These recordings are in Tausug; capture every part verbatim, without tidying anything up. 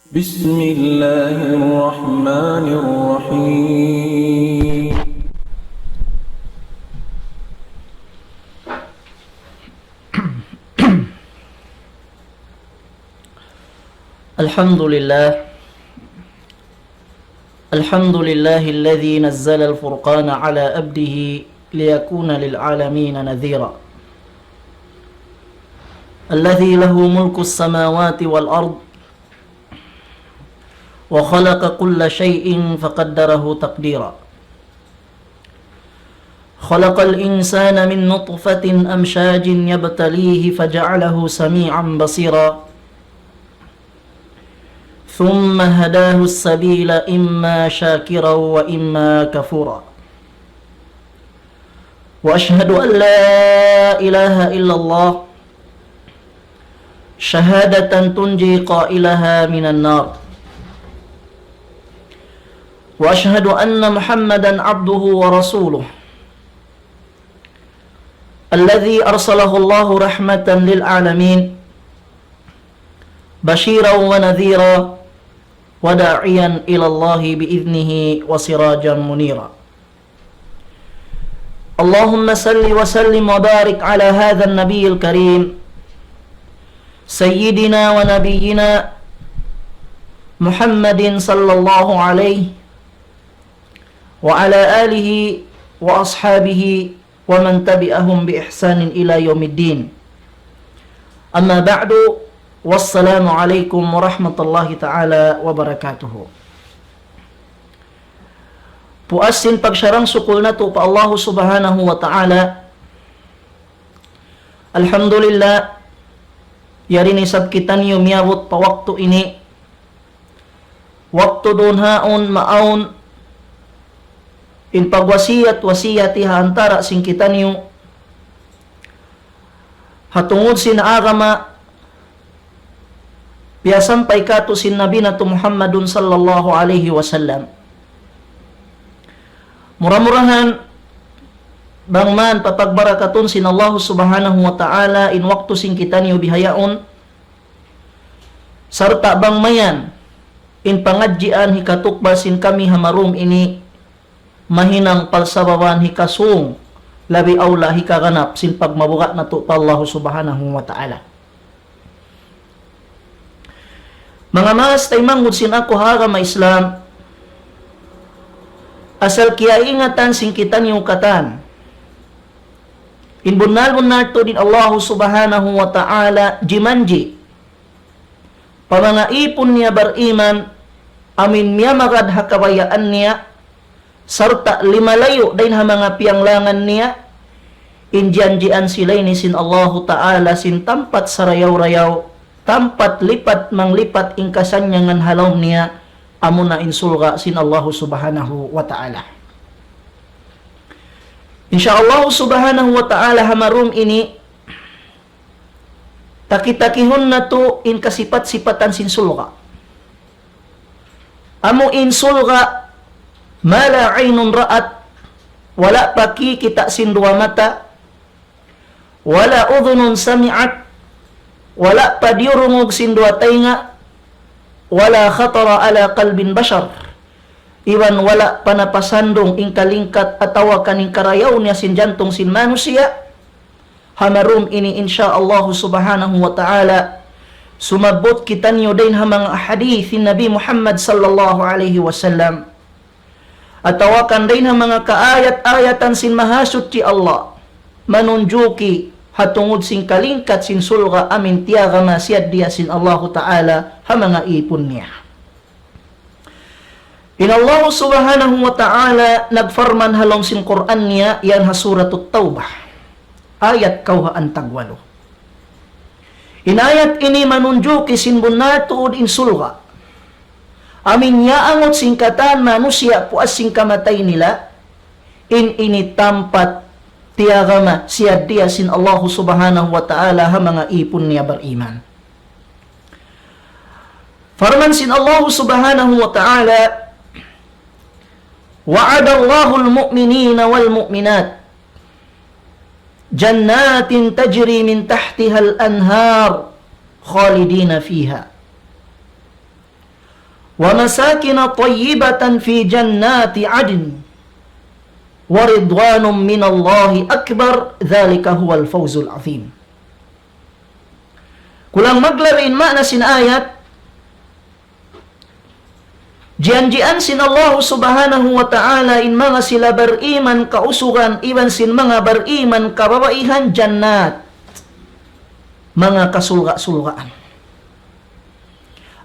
بسم الله الرحمن الرحيم. الحمد لله. الحمد لله الذي نزل الفرقان على عبده ليكون للعالمين نذيرا. الذي له ملك السماوات والأرض وخلق كل شيء فقدره تقديرا. خلق الإنسان من نطفة أمشاج يبتليه فجعله سميعا بصيرا. ثم هداه السبيل إما شاكرا وإما كفورا. وأشهد أن لا إله إلا الله شهادة تنجي قائلها من النار. وأشهد أن محمدا عبده ورسوله الذي أرسله الله رحمة للعالمين بشيرا ونذيرا وداعيا إلى الله بإذنه وسراجا منيرا. اللهم صل وسلم وبارك على هذا النبي الكريم سيدنا ونبينا محمد صلى الله عليه وعلى آله وأصحابه ومن تبعهم بإحسان إلى يوم الدين. أما بعد، والسلام عليكم ورحمة الله تعالى وبركاته. Puas sin pagsarang-sukul natu' pa Allahu Subhanahu wa Ta'ala. Alhamdulillah, yari na isab kitaniyu miyabut pa waktu ini. Waktu duun haun maawn in pagwasiyat-wasiyat ha antara' sin kitaniyu ha tungud sin agama piyasampay kātu' sin Nabi natu' Muhammadun sallallahu alayhi wasallam. Mura-murahan bang man papagbarakatun sin Allahu Subhanahu wa Ta'ala in waktu sin kitaniyu bihaun, sarta' bang mayan in pangadjian hikatukbal sin kami ha marum ini mahinang palsababan hikasūng, labi awla hikaganap sin pagmabuga' natu' pa Allahu Subhanahu wa Ta'ala. Manga maas taymanghud sin aku ha agama Islam, asal kiyaingatan sin kitaniyu katan in bunnal-bunnal tuud in Allahu Subhanahu wa Ta'ala jimanji' pa manga īpun niya bariman, amuin miyamagad ha kabayaan niya, sarta' limalayu' dayn ha manga piyanglangan niya, in jiyanjian sila ini sin Allahu Ta'ala sin tampat sarayaw-rayaw, tampat lipat-manglipat in kasannyangan ha lawm niya, amuna in surga' sin Allahu Subhanahu wa Ta'ala. Insya Allahu Subhanahu wa Ta'ala ha marum ini, taki-takihun natu' in kasipat-sipatan sin surga'. Amu in surga', ما لا عين رأت, wala' pa kikita' sin duwa mata, ولا أذن سمعت, wala' pa diyurungug sin duwa taynga, ولا خطر على قلب بشر, iban wala' pa napasandung in kalingkat atawa kan in karayaw niya sin jantung sin manusiya', ha marum ini insya Allahu Subhanahu wa Ta'ala, sumabbut kitaniyu dayn ha manga hadith sin Nabi Muhammad sallallahu alayhi wasallam, atawa kan dayn ha manga kaayat-ayatan sin Mahasuchi Allah, manunjuki ha tungud sin kalingkat sin surga' amuin tiyagama siyaddiya sin Allahu Ta'ala ha manga īpun niya. In Allahu Subhanahu wa Ta'ala nagparman ha lawm sin Qur'an niya, yan ha Suratut Tawbah, ayat kawhaan tagwalu. In ayat ini manunjuki sin bunnal tuud in surga', amuin yaangut sin katan manusiya' puas sin kamatay nila, in ini tampat tiyagama siyaddiya sin Allahu Subhanahu wa Ta'ala ha manga īpun niya bariman. Parman sin Allahu Subhanahu wa Ta'ala, وعد الله المؤمنين والمؤمنات جنات تجري من تحتها الأنهار خالدين فيها. ومساكن طيبة في جنات عدن ورضوان من الله أكبر ذلك هو الفوز العظيم. Kulang maglabi in maana sin ayat, jiyanjian sin Allah Subhanahu wa Ta'ala in manga sila bariman kausugan iban sin manga bariman kababaihan jannat, manga kasulga-sulgaan.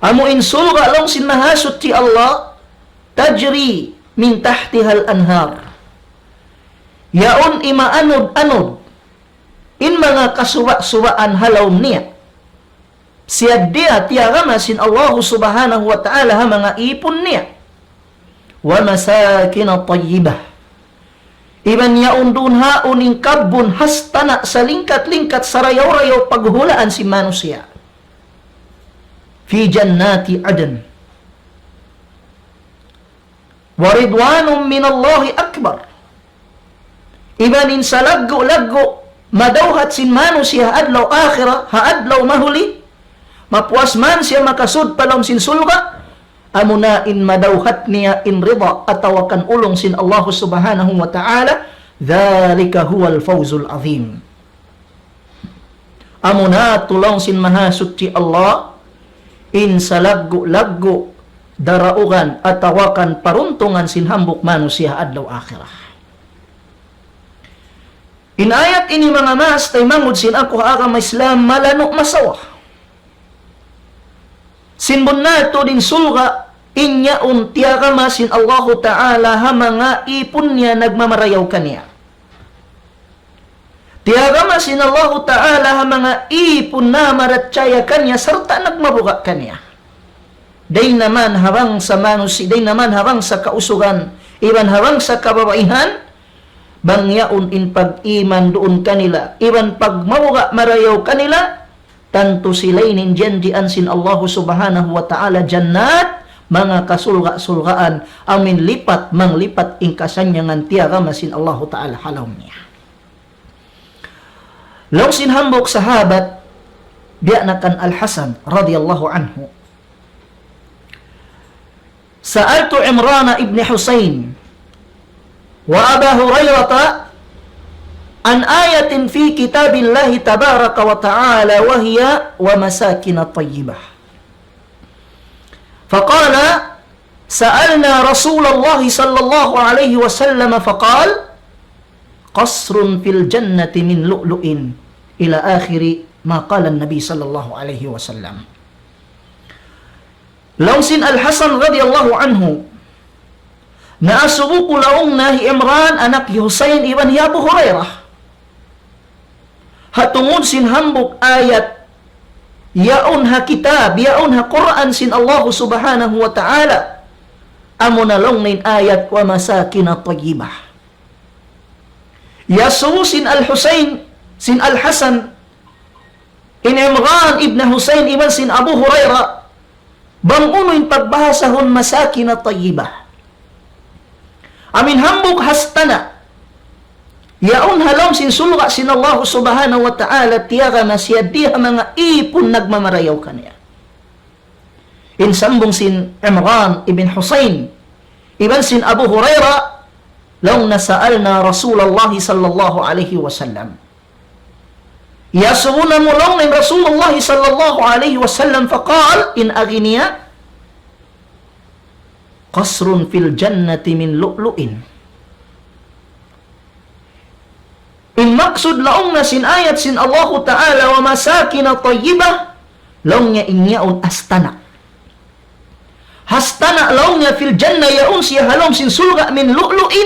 Amu in sulga' laung sin Mahasuchi Allah, تجري من تحتها الأنهار. Yaun imanud-anud in manga kasuba'-subaan ha lawm niya. Siya diya tiyagama sin Allahu Subhanahu wa Ta'ala ha manga ipun niya. ومساكن طيبة. Iban yaun duun haun in kabbun hastana' salingkat-lingkat sarayaw-rayaw paghulaan sin manusiya'. في جنات عدن. ورضوان من الله أكبر. Iban in salaggu'-laggu' madawhat sin manusiya' ha adlaw akhirat, ha adlaw mahuli, mapuas man siya makasud pa lawm sin sulga', amuna in madawhat niya in rida atawa kan ulung sin Allah Subhanahu wa Ta'ala, ذلك هو الفوز العظيم. Amuna tuud laung sin Mahasuchi Allah, in salaggu'-laggu' daraugan atawa kan paruntungan sin hambuuk manusiya' ha adlaw akhirat. In ayat ini manga maas taymanghud sin aku ha agama Islam malanu' masawa. Sin bunnal tuud in sulga', in yaun tiyagama sin Allahu Ta'ala ha manga ipun niya nagmamarayaw kaniya. Tiyagama sin Allahu Ta'ala ha manga ipun na marachaya kaniya sarta' nagmabuga' kaniya. Dayn naman ha bangsa manusi-, dayn naman ha bangsa kausugan, iban ha bangsa kababaihan, bang yaun in pag-iman duun kanila, iban pagmabuga' marayaw kanila, tantu sila ini in janjian sin Allahu Subhanahu wa Ta'ala jannat, manga kasulga'-sulgaan, amuin lipat manglipat in kasannyangan tiyagama sin Allahu Ta'ala ha lawm niya. Laung sin hambuuk sahabat, biya' na kan Al-Hasan radiyallahu anhu, سألت عمران بن حصين وأبا هريرة عن آية في كتاب الله تبارك وتعالى وهي ومساكن طيبة. فقال: سألنا رسول الله صلى الله عليه وسلم فقال: قصر في الجنة من لؤلؤ، إلى آخر ما قال النبي صلى الله عليه وسلم. Laung sin Al-Hasan radiyallahu anhu, naasubu ku laung niya hi Imran anak hi Husayn iban hi Abu Hurairah. Ha tungud sin hambuuk ayat, yaun ha kitab, yaun ha Qur'an sin Allahu Subhanahu wa Ta'ala. Amuna laung niya in ayat ومساكن طيبة. Iyasubu sin Al-Husayn, sin Al-Hasan, in Imran ibn Husayn iban sin Abu Hurairah, bang unu in pagbahasahun مساكن طيبة. Amuin hambuuk hastana'. Yaun ha lawm sin sulga' sin Allahu Subhanahu wa Ta'ala tiyagama siya di ha manga ipun nagmamarayaw kaniya. In sambung sin Imran ibn Husayn, iban sin Abu Hurairah, laung niya سألنا رسول الله صلى الله عليه وسلم. Iyasubu namu' laung niya in Rasulullah sallallahu alayhi wasallam, فقال, in agi niya, قصر في الجنة من لؤلؤ. In maksud laung niya sin ayat sin Allahu Ta'ala ومساكن طيبة, laung niya in yaun hastana'. Hastana' laung niya في الجنة, yaun siya ha lawm sin sulga' من لؤلؤ,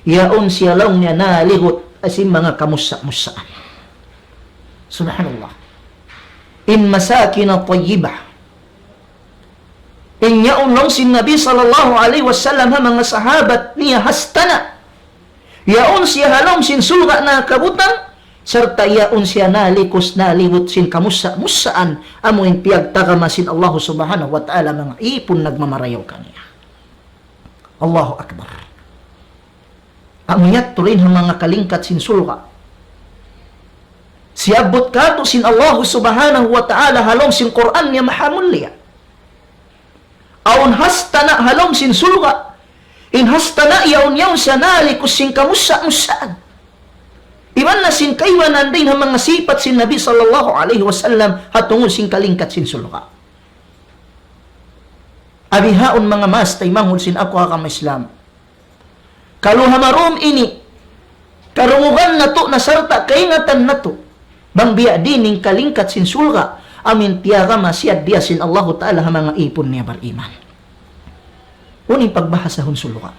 yaun siya laung niya naligut sin manga kamussa'-mussaan. Subhanallah. In مساكن طيبة. In yaun laung sin Nabi sallallahu alayhi wasallam ha manga sahabat niya hastana'. Yaun siya ha lawm sin sulga' na kabutang, sarta' yaun siya nalikus, naligut sin kamussa'-mussaan, amu in piyagtagama sin Allahu Subhanahu wa Ta'ala manga ipun nagmamarayaw kaniya. Allahu Akbar. Amu yadtu in ha manga kalingkat sin sulga'. Siyabbut katu' sin Allahu Subhanahu wa Ta'ala ha lawm sin Qur'an niya mahamulliya. Awn hastana' ha lawm sin surga'. In hastana' yaun, yaun siya nalikus sin kamussa'-mussaan. Iban na sin kaibanan dayn ha manga sipat sin Nabi sallallahu alayhi wasallam ha tungud sin kalingkat sin surga'. Bihaun manga maas taymanghud sin aku agama Islam. Kalu ha marum ini, karungugan natu' na sarta' kaingatan natu'. Bang biya' diin in kalingkat sin surga', amu in tiyagama siya diya sin Allahu Ta'ala ha manga īpun niya bariman. Unu in pagbahasahun surga'?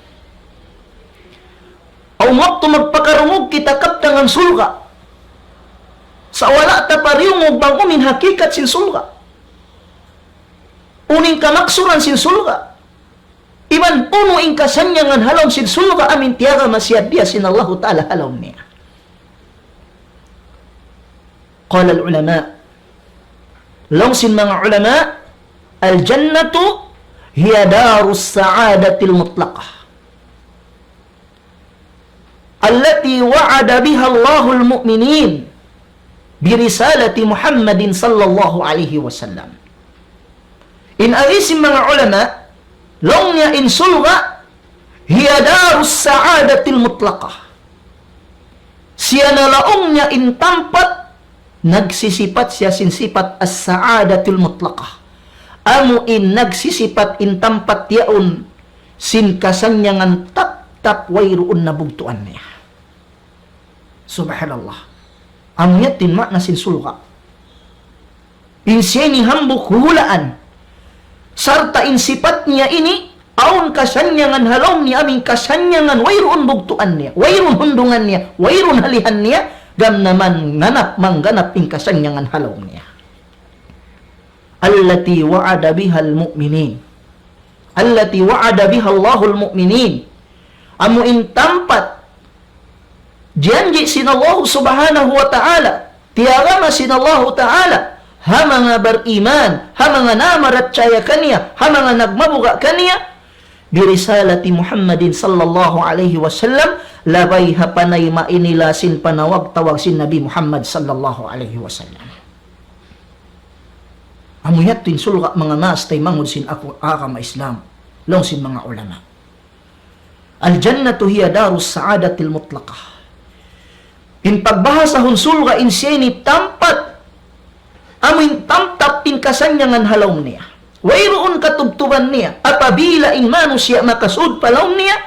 Awn waktu magpakarungug kita kabtangan surga'. Sa' wala' ta pa riyungug bang unu in hakikat sin surga'. Unu in kamaksuran sin surga'. Iban unu in kasannyangan ha lawm sin surga' amu in tiyagama siya diya sin Allahu Ta'ala ha lawm niya. قال العلماء. Laung sin manga ulama, الجنة هي دار السعادة المطلقة التي وعد بها الله المؤمنين برسالة محمد صلى الله عليه وسلم. In agi sin manga ulama, laung niya in surga', هي دار السعادة المطلقة. Siya na laung niya in tampat nagsisipat siya sin sipat as-sa'adatul mutlaqah. Amu in nagsisipat in tampat yaun sin kasannyangan tap-tap wayruun na bugtuan niya. Subhanallah. Amu yadtu in maana sin surga'. In siya ini hambuuk hulaan. Sarta' in sipat niya ini, awn kasannyangan ha lawm niya, amu in kasannyangan wayruun bugtuan niya, wayruun hundungan niya, wayruun halihan niya, gam na mangganap, mangganap in kasannyangan ha lawm niya. التي وعد بها المؤمنين. التي وعد بها الله المؤمنين. Amu in tampat janji' sin Allah Subhanahu wa Ta'ala, tiyagama sin Allah Ta'ala, ha manga bariman, ha manga namarachaya kaniya, ha manga nagmabuga' kaniya, برسالة محمد صلى الله عليه وسلم, labay ha panayma' nila sin panawag-tawag sin Nabi Muhammad sallallahu alayhi wasallam. Amu yadtu in surga', manga maas taymanghud sin aku agama Islam, laung sin manga ulama. الجنة هي دار السعادة المطلقة. In pagbahasahun surga' in siya ini tampat, amu in tampat in kasannyangan ha lawm niya. Wayruun katubtuban niya, apabila in manusiya' makasud pa lawm niya,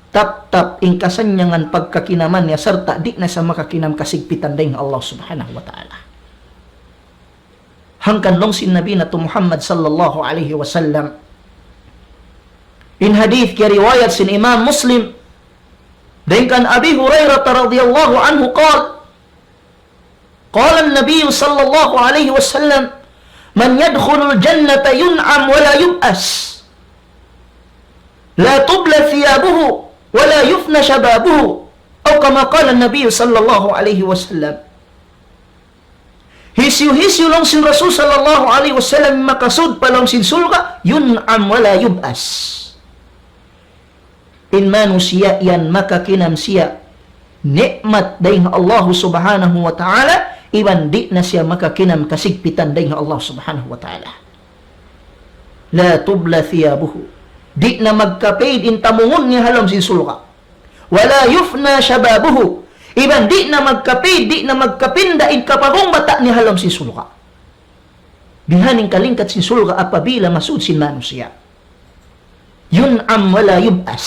tap-tap in kasannyangan pagkakinaman niya, sarta' di' na siya makakinam kasigpitan dayn ha Allah Subhanahu wa Ta'ala. Hangkan laung sin Nabi natu' Muhammad sallallahu alayhi wasallam. In hadith kiyariwayat sin Imam Muslim, dayn kan Abi Hurairah radiyallahu anhu قال, قال النبي صلى الله عليه وسلم: من يدخل الجنة ينعم ولا يبأس، لا تبلى ثيابه ولا يفنى شبابه، أو كما قال النبي صلى الله عليه وسلم. Hisiyu-hisiyu laung sin Rasul sallallahu alayhi wasallam makasud pa lawm sin surga', ينعم ولا يبأس. In manusiya' yan makakinam siya ni'mat dayn ha Allah Subhanahu wa Ta'ala, iban di' na siya makakinam kasigpitan dayn ha Allah Subhanahu wa Ta'ala. لا تبلى ثيابه. Di' na magkapaid in tamungun niya ha lawm sin surga'. ولا يفنى شبابه. Iban di' na magkapaid, di' na magkapinda in kapagung bata' niya ha lawm sin surga'. Bihaini in kalingkat sin surga' apabila masud sin manusiya'. ينعم ولا يبأس.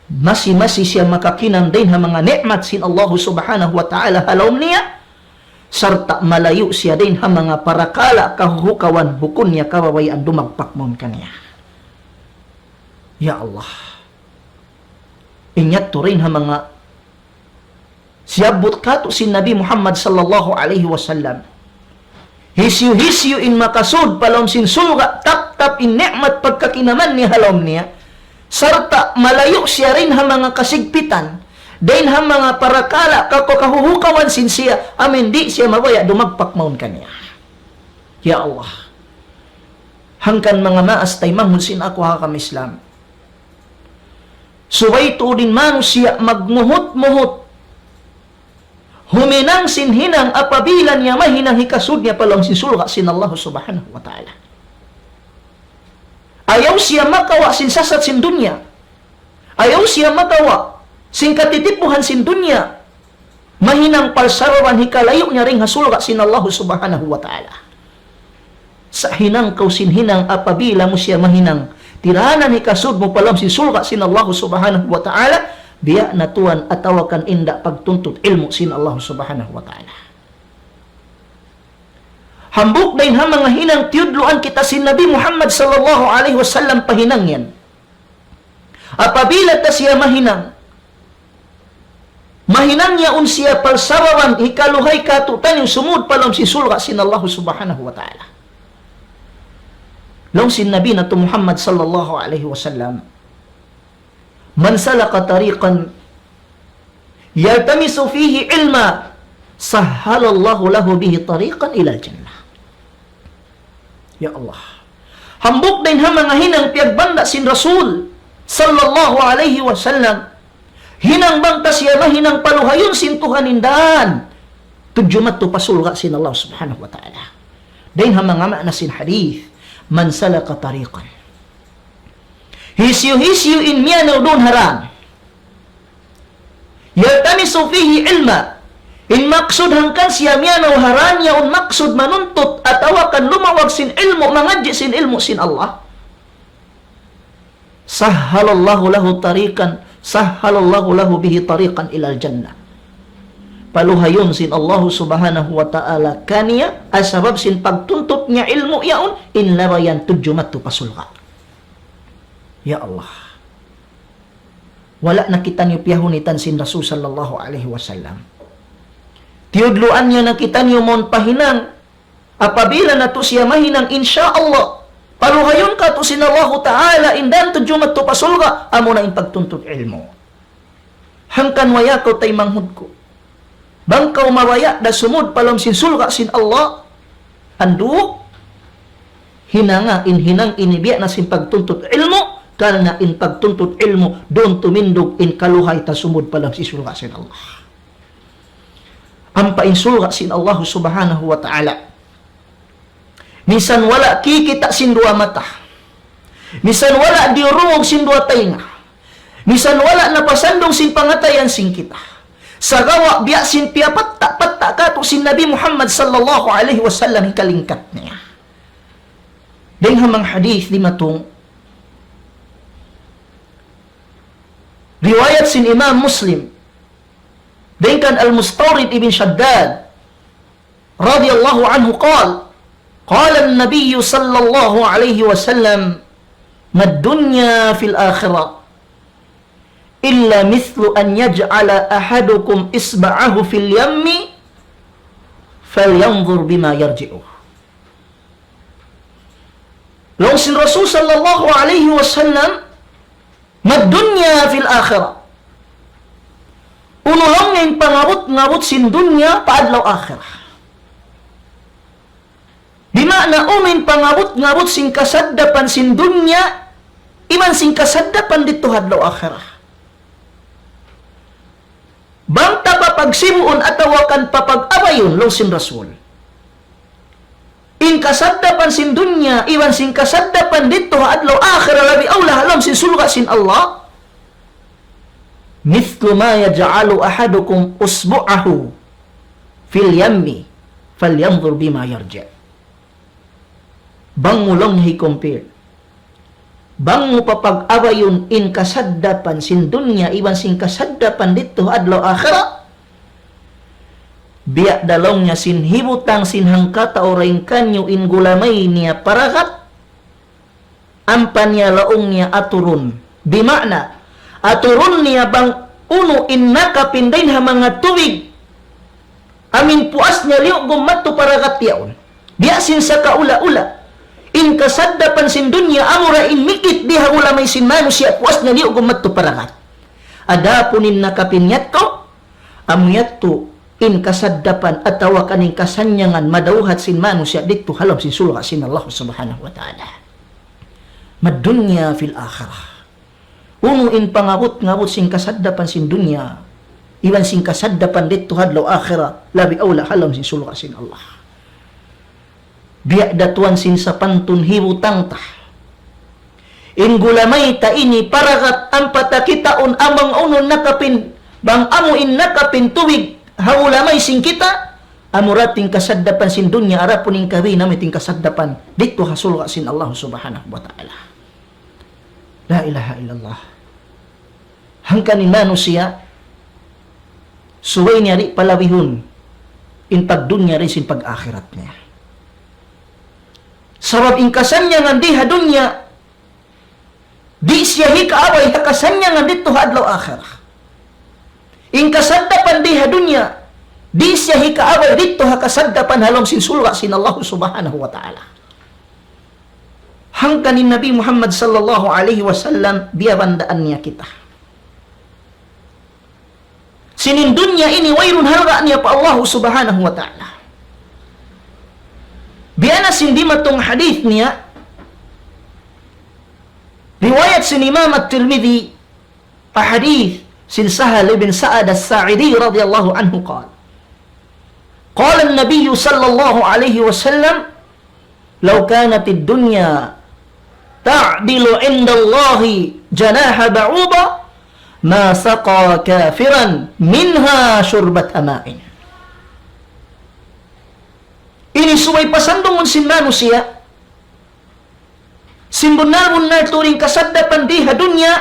Masi-masi siya makakinam dayn ha manga ni'mat sin Allah Subhanahu wa Ta'ala ha lawm niya, sarta' malayu' siya dayn ha manga parakala' kahuhukawan bukun niya kabayaan dumagpak mawn kaniya. Ya Allah. In yadtu dayn ha manga siyabbut kātu' sin Nabi Muhammad sallallahu alayhi wasallam. Hisiyu-hisiyu in makasud pa lawm sin surga', tap-tap in ni'mat pagkakinaman niya ha lawm niya, sarta' malayu' siya dayn ha manga kasigpitan, dayn ha manga parakala' ka-, kahuhukawan sin siya, amu in di' siya mabaya' dumagpak mawn kaniya. Ya Allah. Hangkan manga maas taymanghud sin aku agama Islam. Subay tuud in manusiya' magmuhut-muhut. huminang sin hinang apabila niya mahinang hikasud niya pa lawm sin surga' sin Allah Subhanahu wa Ta'ala. Ayaw siya makawa' sin sasat sin dunya. Ayaw siya makawa' sin katitipuhan sin dunya. Mahinang palsababan hikalayu' niya dayn ha surga' sin Allah Subhanahu wa Ta'ala. Sa' hinang kaw sin hinang apabila mu siya mahinang, tiranan hikasud mu pa lawm sin surga' sin Allah Subhanahu wa Ta'ala, biya' na tuwan atawa kan inda' pagtuntut ilmu' sin Allah Subhanahu wa Ta'ala. Hambuuk dayn ha manga hinang tiyudluan kita sin Nabi Muhammad sallallahu alayhi wasallam pa hinang yan. Apabila ta siya mahinang, mahinang yaun siya palsababan hikaluhay kātu'niyu sumud pa lawm sin surga' sin Allah Subhanahu wa Ta'ala. Laung sin Nabi natu' Muhammad sallallahu alayhi wasallam, من سلك طريقا يلتمس فيه علما سهل الله له به طريقا إلى الجنة. Ya Allah. Hambuuk dayn ha manga hinang piyagbanda' sin Rasul sallallahu alayhi wasallam. Hinang bang ta siya mahinang paluhayun sin Tuhan in dān tudju madtu pa surga' sin Allah Subhanahu wa Ta'ala. Dayn ha manga maana sin hadith, من سلك طريقا. Hisiyu-hisiyu in miyanaw duun ha dān. يلتمس فيه علما. In maksud hangkan siya miyanaw ha dān yaun maksud manuntut atawa kan lumawag sin ilmu', mangadji' sin ilmu' sin Allah. سهل الله له طريقا، سهل الله له به طريقا إلى الجنة. Paluhayun sin Allah Subhanahu wa Ta'ala kaniya, sabab sin pagtuntut niya ilmu' yaun, in labayan tudju madtu pa surga'. Ya Allah. Wala' na kitaniyu piyahunitan sin Rasul sallallahu alayhi wasallam. Tiyudluan niya na kitaniyu mawn pa hinang. Apabila natu' siya mahinang, insya Allah, paluhayun kātu' sin Allahu Ta'ala in dān tudju madtu pa surga', amuna in pagtuntut ilmu'. Hangkan waya' kaw taymanghud ku. Bang kaw mabaya' da sumud pa lawm sin surga' sin Allah, andu', hinanga in hinang ini biya' na sin pagtuntut ilmu', karna' in pagtuntut ilmu', duun tumindug in kaluhay ta sumud pa lawm sin surga' sin Allah. Ampa in surga' sin Allah Subhanahu wa Ta'ala. Minsan wala' kikita' sin duwa mata. Minsan wala' diyurungug sin duwa taynga. Minsan wala' napasandung sin pangatayan sin kita. Sagawa' biya' sin piyapatta'-patta' kātu' sin Nabi Muhammad sallallahu alayhi wasallam in kalingkat niya. Dayn ha manga hadith dimatung, riwayat sin Imam Muslim, dayn kan Al-Mustawrid ibn Shaddad, رضي الله عنه قال: قال النبي صلى الله عليه وسلم: ما الدنيا في الآخرة إلا مثل أن يجعل أحدكم إصبعه في اليم فلينظر بما يرجعه. Laung sin Rasul sallallahu alayhi wasallam, ما الدنيا في الآخرة. Unu laung niya in pangabut-ngabut sin dunya pa adlaw akhirat. Di' maana unu in pangabut-ngabut sin kasaddapan sin dunya, iban sin kasaddapan didtu ha adlaw akhirat. Bang ta papagsibuun atawa kan papag-abayun, laung sin Rasul. In kasaddapan sin dunya, iban sin kasaddapan didtu ha adlaw akhirat labi awla ha lawm sin surga' sin Allah. مثل ما يجعل أحدكم إصبعه في اليم فلينظر بما يرجع. Bang mu laung hi-compare. Bang mu papag-abayun in kasaddapan sin dunya iban sin kasaddapan didtu adlaw akhirat. Biya' da laung niya sin hibutang sin hangkatau dayn kaniyu in gulamay niya pa dagat. Ampa niya laung niya aturun. Di' maana, aturun niya bang unu in nakapin dayn ha manga tubig. Amu in puas niya liyugum madtu pa dagat yaun. Biya' sin sakaula-ula. In kasaddapan sin dunya amura in mikit di ha gulamay sin manusiya' puas niya liyugum madtu pa dagat. Adapun in nakapin yadtu, amu yadtu in kasaddapan atawa kan in kasannyangan madawhat sin manusiya' didtu ha lawm sin surga' sin Allah Subhanahu wa Ta'ala. ما الدنيا في الآخرة. Unu in pangabut-ngabut sin kasaddapan sin dunya, iban sin kasaddapan didtu ha adlaw akhirat, labi awla ha lawm sin surga' sin Allah. Biya' da tuwan sin sapantun hibutang ta. In gulamay ta ini paragat ampa ta kitaun amu in nakapin, bang amu in nakapin tubig ha gulamay sin kita, amura in kasaddapan sin dunya, adapun in kabi nami in kasaddapan didtu ha surga' sin Allah Subhanahu wa Ta'ala. La ilaha illallah. Hangkan in manusiya', subay niya di' palabihun in pagdunya dayn sin pag-akhirat niya. Sabab in kasannyangan di ha dunya, di' siya hikaabay ha kasannyangan didtu ha adlaw akhirat. In kasaddapan di ha dunya, di' siya hikaabay didtu ha kasaddapan ha lawm sin surga' sin Allah Subhanahu wa Ta'ala. Hangkan in Nabi Muhammad sallallahu alayhi wasallam biyabandaan niya kita. Sin in dunya ini wayruun halga' niya pa Allah Subhanahu wa Ta'ala. Biya' na sin dimatung hadith niya, riwayat sin Imam At-Tirmidhi, hadith sin Sahal ibn Sa'ad As-Sa'idi radiyallahu anhu qal. قال النبي صلى الله عليه وسلم: لو كانت الدنيا تعدل عند الله جناح بعوضة ما سقى كافرا منها شربة ماء. Ini subay pasandungun sin manusiya', sin bunnal-bunnal tuud in kasaddapan di ha dunya,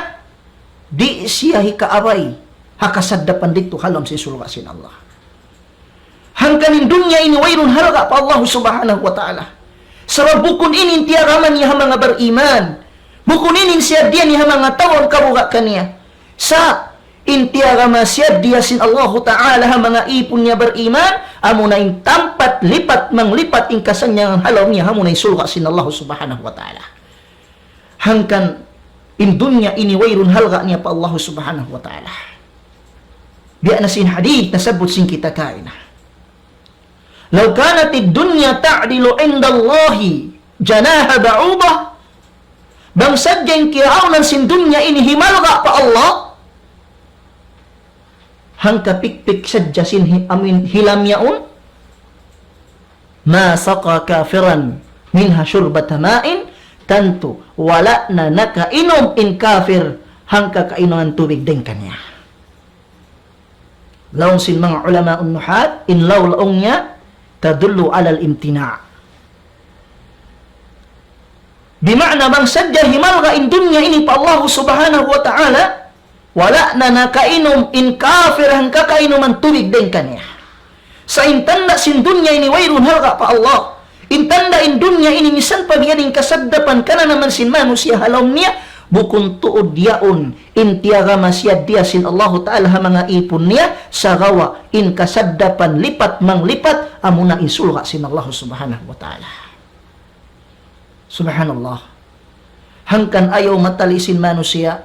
di' siya hikaabay ha kasaddapan didtu ha lawm sin surga' sin Allah. Hangkan in dunya ini wayruun halga' pa Allah Subhanahu wa Ta'ala. Sabab bukun ini in tiyagama niya ha manga bariman. Bukun ini in siyaddiya niya ha manga tau awn kabuga' kaniya. Sa' in tiyagama siyaddiya sin Allahu Ta'ala ha manga ipun niya bariman, amuna in tampat lipat manglipat in kasannyangan ha lawm niya, amuna in surga' sin Allah Subhanahu wa Ta'ala. Hangkan in dunya ini wayruun halga' niya pa Allah Subhanahu wa Ta'ala. Biya' na sin hadith nasabbut sin kita kaina. لو كانت الدنيا تعدل عند الله جناح بعوضة. Bang sadja in kiyaawnan sin dunya ini himalga' pa Allah, hangkapikpik sadja sin hi-, amuin hilam yaun, ما سقى كافرا منها شربة ماء, tantu wala' na nakainum in kafir hangka kainuman tubig dayn kaniya. Laung sin manga ulama un-nuhat, in law laung niya, تدل على الامتناع. Bima'na bang sadja himalga' in dunya ini pa Allah Subhanahu wa Ta'ala, wala' na nakainum in kafir hangka kainuman tubig dayn kaniya. Sa' in tanda' sin dunya ini wayruun halga' pa Allah. In tanda' in dunya ini misan pa biya' diin kasaddapan kananaman sin manusiya' ha lawm niya, bukun tuud yaun in tiyagama siyaddiya sin Allahu Ta'ala ha manga ipun niya, sagawa' in kasaddapan lipat manglipat, amuna in surga' sin Allahu Subhanahu wa Ta'ala. Subhanallah. Hangkan ayaw matali' sin manusiya'.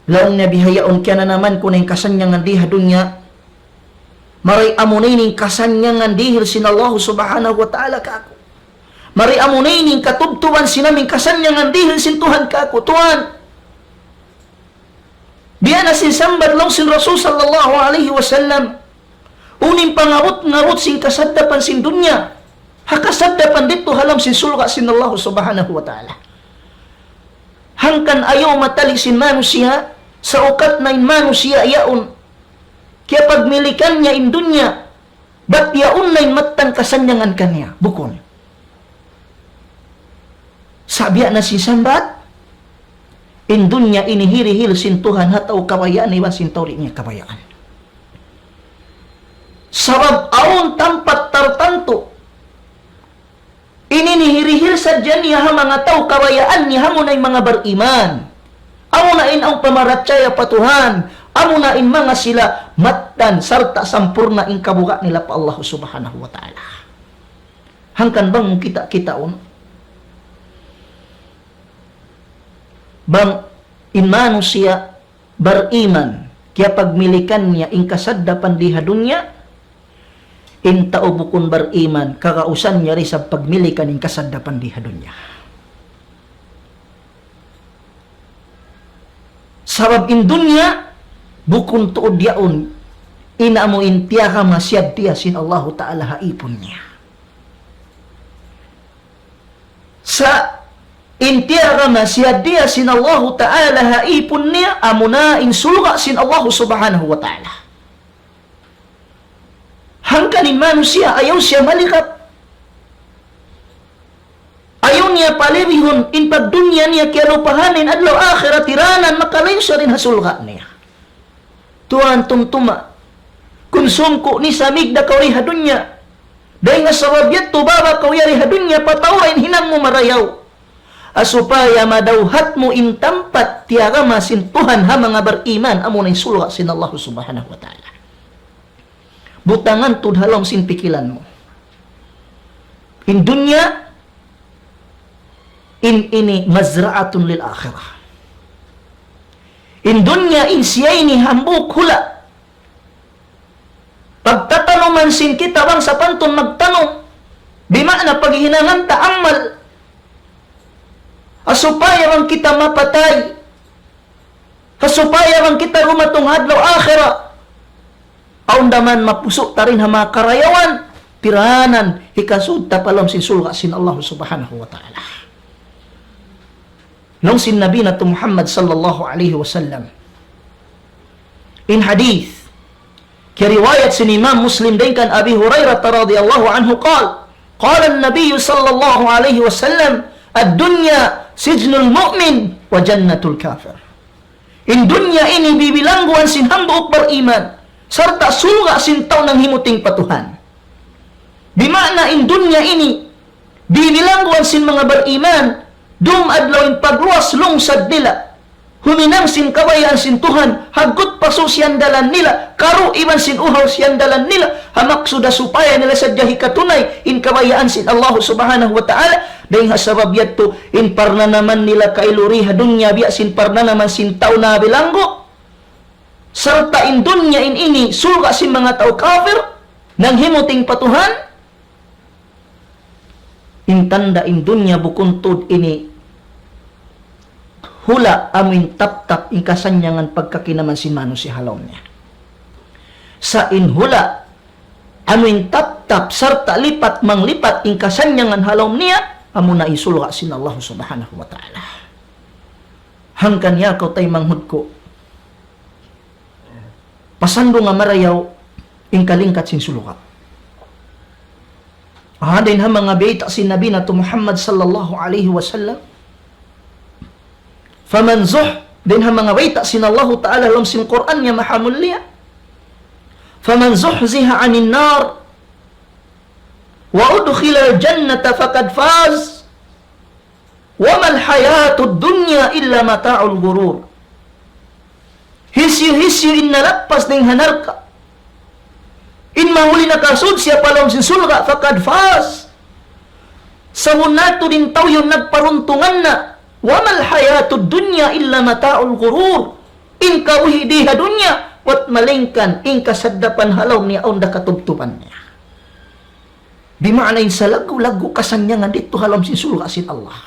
Laung niya bihaun kiyananaman ku na in kasannyangan di ha dunya. Mari amuna ini in kasannyangan dihil sin Allah Subhanahu wa Ta'ala kāku'. Mari amuna ini in katubtuban sin amu in kasannyangan dihil sin Tuhan kāku'. Tuhan, biya' na sin sambat laung sin Rasul sallallahu alayhi wasallam, unu in pangabut-ngabut sin kasaddapan sin dunya ha kasaddapan didtu ha lawm sin surga' sin Allah Subhanahu wa Ta'ala. Hangkan ayaw matali' sin manusiya', saukat na in manusiya' yaun kiyapagmilikan niya in dunya, bat yaun na in mattan kasannyangan kaniya. Bukun. Sa' biya' na sin sambat, in dunya ini hirihil sin Tuhan ha tau kabayaan iban sin tau di' niya kabayaan. Sabab awn tampat tartantu, ini ini hirihil sadja niya ha manga tau kabayaan niya, amuna in manga bariman. Amuna in awn pamarachaya pa Tuhan. Amuna in manga sila mattan sarta' sampurna' in kabuga' nila pa Allah Subhanahu wa Ta'ala. Hangkan bang mu kita-kitaun, bang in manusiya' bariman, kiyapagmilikan niya in kasaddapan di ha dunya, in tau bukun bariman, kagausan niya da isab pagmilikan in kasaddapan di ha dunya. Sabab in dunya, Bukun tuud yaun, in amu in tiyagama siyaddiya sin Allahu Ta'ala ha īpun niya. Sa' in tiyagama siyaddiya sin Allahu Ta'ala ha īpun niya, amuna in surga' sin Allahu Subhanahu wa Ta'ala. Hangkan in manusiya' ayaw siya malikap. Ayaw niya palibihun in pagdunya niya kiyalupahan in adlaw akhirat, tiranan makalayu siya dayn ha surga' niya. Tuwan tumtuma. Kunsum ku ni samig da kaw di ha dunya. Dayn ha sabab yadtu baba kaw yari ha dunya, pataura in hinang mu marayaw. Ha supaya madawhat mu in tampat tiyagama sin Tuhan ha manga bariman, amuna in surga' sin Allah Subhanahu wa Ta'ala. Butangan tuud ha lawm sin pikilan mu. In dunya, in ini مزرعة للآخرة. In dunya in siya ini hambuuk hula'. Pagtatanuman sin kita bang sapantun magtanum. Bima'na paghinangan ta amal. Ha supaya bang kita mapatay. Ha supaya bang kita dumatung ha adlaw akhirat. Awn da man mapusu' ta dayn ha manga karayawan, tiranan, hikasud ta pa lawm sin surga' sin Allah Subhanahu wa Ta'ala. Laung sin Nabi natu' Muhammad sallallahu alayhi wasallam. In hadith, kiyariwayat sin Imam Muslim dayn kan Abi Hurairah radiyallahu anhu qal, قال النبي صلى الله عليه وسلم: الدنيا سجن المؤمن وجنة الكافر. In dunya ini bibilangguan sin hambuuk bariman, sarta' surga' sin tau nanghimuting pa Tuhan. Bima'na in dunya ini, bibilangguan sin manga bariman, dum adlaw in pagluwas lungsad nila, huminang sin kabayaan sin Tuhan, haggut pasu' siyandalan nila, karu' iban sin uhaw siyandalan nila, ha maksud ha supaya nila sadja hikatunay in kabayaan sin Allah Subhanahu wa Ta'ala, dayn ha sabab yadtu, in parnanaman nila kailu di ha dunya biya' sin parnanaman sin tau nabilanggu', sarta' in dunya in ini, surga' sin manga tau kafir, nanghimuting pa Tuhan, in tanda' in dunya bukun tuud ini hula' amuin taptap in kasannyangan pagkakinaman sin manusiya' ha lawm niya. Sa' in hula' amuin taptap sarta' lipat manglipat in kasannyangan ha lawm niya, amuna in surga' sin Allah Subhanahu wa Ta'ala. Hangkan ya kaw taymanghud ku. Pasal duun nga marayaw in kalingkat sin surga'. Ah, dayn ha manga bayta' sin Nabi natu' Muhammad sallallahu alayhi wasallam. فمن زح-, dayn ha manga bayta' sin Allahu Ta'ala ha lawm sin Qur'an niya maha mulia. فمن زحزح عن النار وأدخل الجنة فقد فاز. وما الحياة الدنيا إلا متاع الغرور. Hisiyu-hisiyu in nalappas dayn ha narka', in mahuli nakasud siya pa lawm sin surga', فقد فاز. Sabunnal tuud in tau yaun nagparuntungan na. وما الحياة الدنيا إلا متاع الغرور. In kabuhi' di ha dunya, buwat malaingkan in kasaddapan ha lawm niya awn da katubtuban niya. Bima'na in salaggu'-laggu' kasannyangan didtu ha lawm sin surga' sin Allah.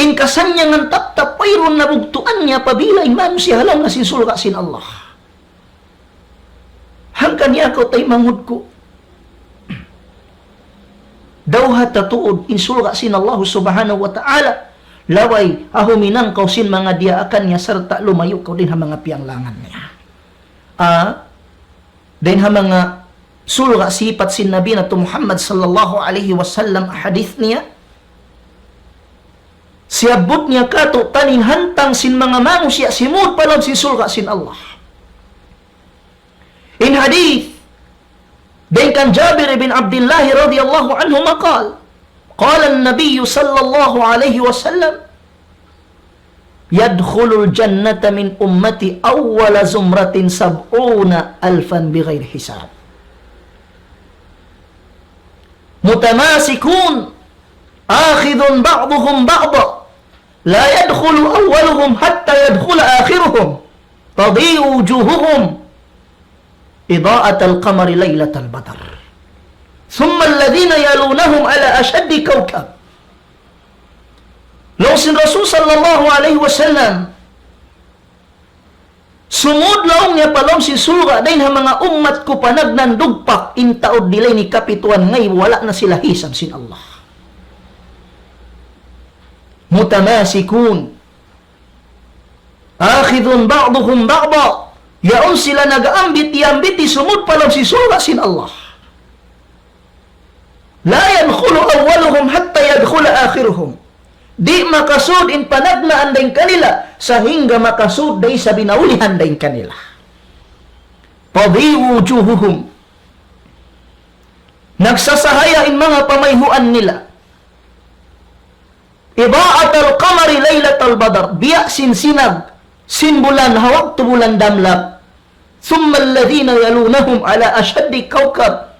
In kasannyangan taptap wayruun na bugtuan niya apabila in manusiya' ha lawm na sin surga' sin Allah. Hangkan ya kaw taymanghud ku. Dawhata tuud in surga' sin Allah Subhanahu wa Ta'ala. Labay, ha huminang kaw sin manga diyaakan niya sarta' lumayu' kaw dayn ha manga piyanglangan niya. Ah, dayn ha manga surga' sipat sin Nabi natu' Muhammad sallallahu alayhi wasallam hadith niya. Siyabbut niya kātu'niyu in hantang sin manga manusiya' simud pa lawm sin surga' sin Allah. In hadith dayn kan Jabir ibn Abdullah radiyallahu anhuma qal, قال النبي صلى الله عليه وسلم: يدخل الجنة من أمتي أول زمرة سبعون ألفا بغير حساب. متماسكون آخذ بعضهم بعضا لا يدخل أولهم حتى يدخل آخرهم تضيء وجوههم إضاءة القمر ليلة البدر ثم الذين يلونهم على أشد كوكب. Laung sin Rasul sallallahu alayhi wasallam, Sumud laung niya pa lawm sin surga' dayn ha manga ummat ku panagnaan dugpak in taud nila ini kapituan ngaibu, wala' na sila hisab sin Allah. متماسكون آخذ بعضهم بعضا. Yaun sila nag-aambit-iambiti sumud pa lawm sin surga' sin Allah. لا يدخل أولهم حتى يدخل آخرهم. Di' makasud in panagnaan dayn kanila sahingga makasud da isab in naulihan dayn kanila. تضيء وجوههم. Nagsasahaya in manga pamayhuan nila. إضاءة القمر ليلة البدر. Biya' sin sinag sin bulan ha waktu bulan damlap. ثم الذين يلونهم على أشد كوكب.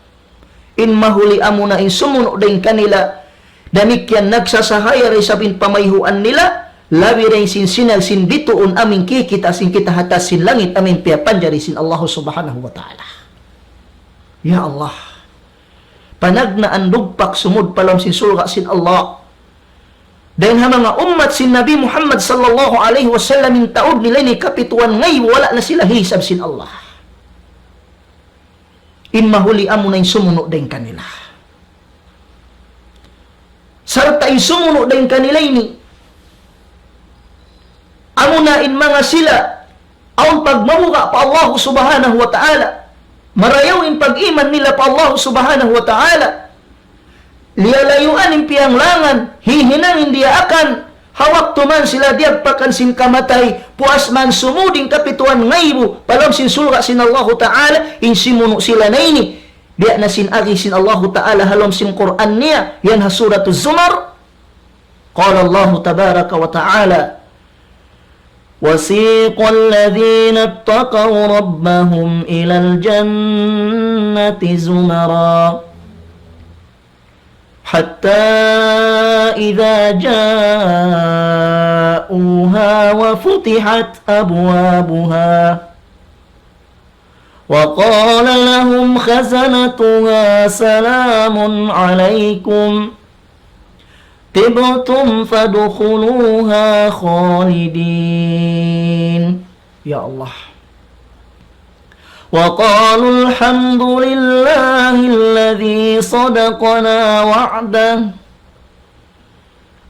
In mahuli amuna in sumunu' dayn kanila, damikkiyan nagsasahaya da isab in pamayhuan nila, labi dayn sin sinag sin bituun amuin kikita' sin kita ha taas sin langit amuin piyapanjari sin Allah Subhanahu wa Ta'ala. Ya Allah, panagnaan dugpak sumud pa lawm sin surga' sin Allah. Dayn ha manga ummat sin Nabi Muhammad sallallahu alayhi wasallam in taud nila ini kapituan ngaibu, wala' na sila hisab sin Allah. In mahuli amuna in sumunu' dayn kanila. Sarta' in sumunu' dayn kanila ini, amuna in manga sila awn pagmabuga' pa Allah Subhanahu wa Ta'ala. Marayaw in pag-iman nila pa Allah Subhanahu wa Ta'ala. Liyalayuan in piyanglangan, hihinang in diyaakan, ha waktu man sila diyagpakan sin kamatay, puas man sumud in kapituan ngaibu, pa lawm sin surga' sin Allahu Ta'ala, in simunu' sila na ini. Biya' na sin agi sin Allahu Ta'ala ha lawm sin Qur'an niya, yan ha Suratul Zumar. قال الله تبارك وتعالى: وسيق الذين اتقوا ربهم إلى الجنة زمرا حتى إذا جاءوها وفتحت أبوابها وقال لهم خزنتها سلام عليكم طبتم فادخلوها خالدين. Ya Allah. وقالوا الحمد لله الذي صدقنا وعده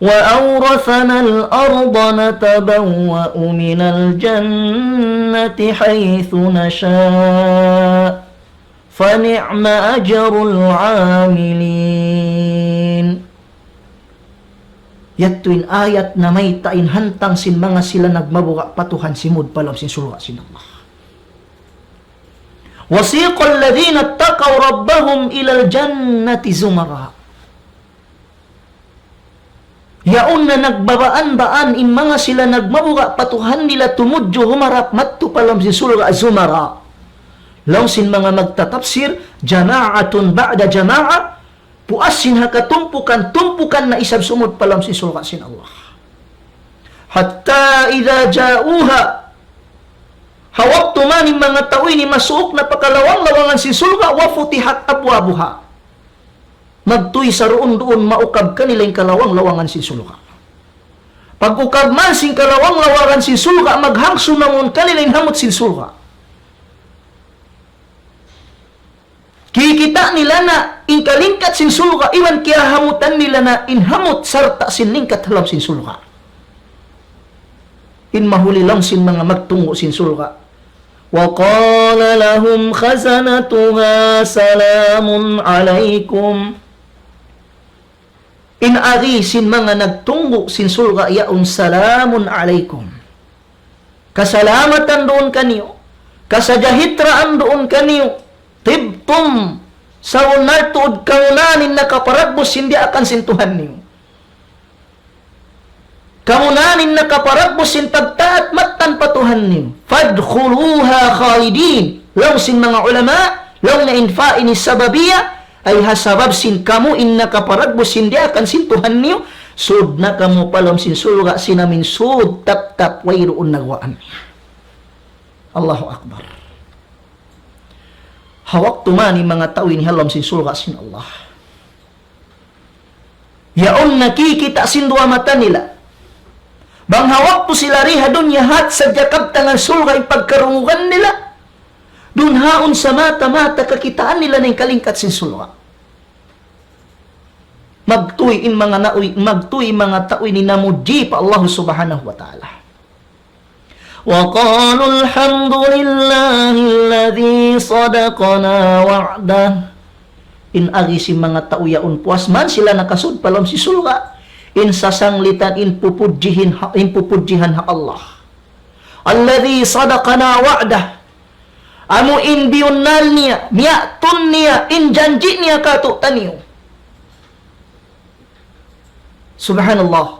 وأورثنا الأرض نتبوأ من الجنة حيث نشاء فنعم أجر العاملين. Yadtu in ayat namayta' in hantang sin manga sila nagmabuga' pa Tuhan simud pa lawm sin surga' sin Allah. وسيق الذين اتقوا ربهم إلى الجنة زمرا. Yaun na nagbabaan-baan in manga sila nagmabuga' pa Tuhan nila tumudju humarap madtu pa lawm sin surga' zumara. Laung sin manga magtatapsir, جماعة بعد جماعة, puas sin ha katumpukan-tumpukan na isab sumud pa lawm sin surga' sin Allah. حتى إذا جاءوها, ha waktu man in manga tau ini masuuk na pa kalawang-lawangan sin surga', وفتحت أبوابها. Magtuy saruun-duun maukab kanila in kalawang-lawangan sin surga'. Pag-ukab man sin kalawang-lawangan sin surga', maghangsu na mawn kanila in hamut sin surga'. Kikita' nila na in kalingkat sin surga', iban kiyahamutan nila na in hamut sarta' sin lingkat ha lawm sin surga'. In mahuli laung sin manga magtunggu' sin surga'. وقال لهم خزنتها سلام عليكم. In agi sin manga nagtunggu' sin surga' yaun, سلام عليكم. Kasalamatan duun kaniyu, kasajahitraan duun kaniyu, طبتم, sabunnal tuud kamu na in nakaparagbus sin diyaakan sin Tuhan niyu. Kamu na in nakaparagbus sin pagtaat mattan pa Tuhan niyu. فادخلوها خالدين. Laung sin manga ulama, laung niya in fa ini sababiyya, ay ha sabab sin kamu in nakaparagbus sin diyaakan sin Tuhan niyu, sud na kamu pa lawm sin surga' sin amuin sud taptap wayruun na guwaan. Allahu Akbar. Ha waktu man in manga tau ini ha lawm sin surga' sin Allah. Yaun na kikita' sin duwa mata nila. Bang ha waktu sila di ha dunya hat sadja kabtangan surga' in pagkarungugan nila, duun haun sa mata-mata kakitaan nila na in kalingkat sin surga'. Magtuy in manga na'uy, magtuy in manga tau ini namudji pa Allah Subhanahu wa Ta'ala. وقالوا الحمد لله الذي صدقنا وعده. In agi sin manga tau yaun puas man sila nakasud pa lawm sin surga'. In sasanglitan in pupudjihin ha, in pupudjihan ha Allah. الذي صدقنا وعده. Amu in biyunnal niya, miyatun niya, in janji' niya kātu'niyu. Subhanallah.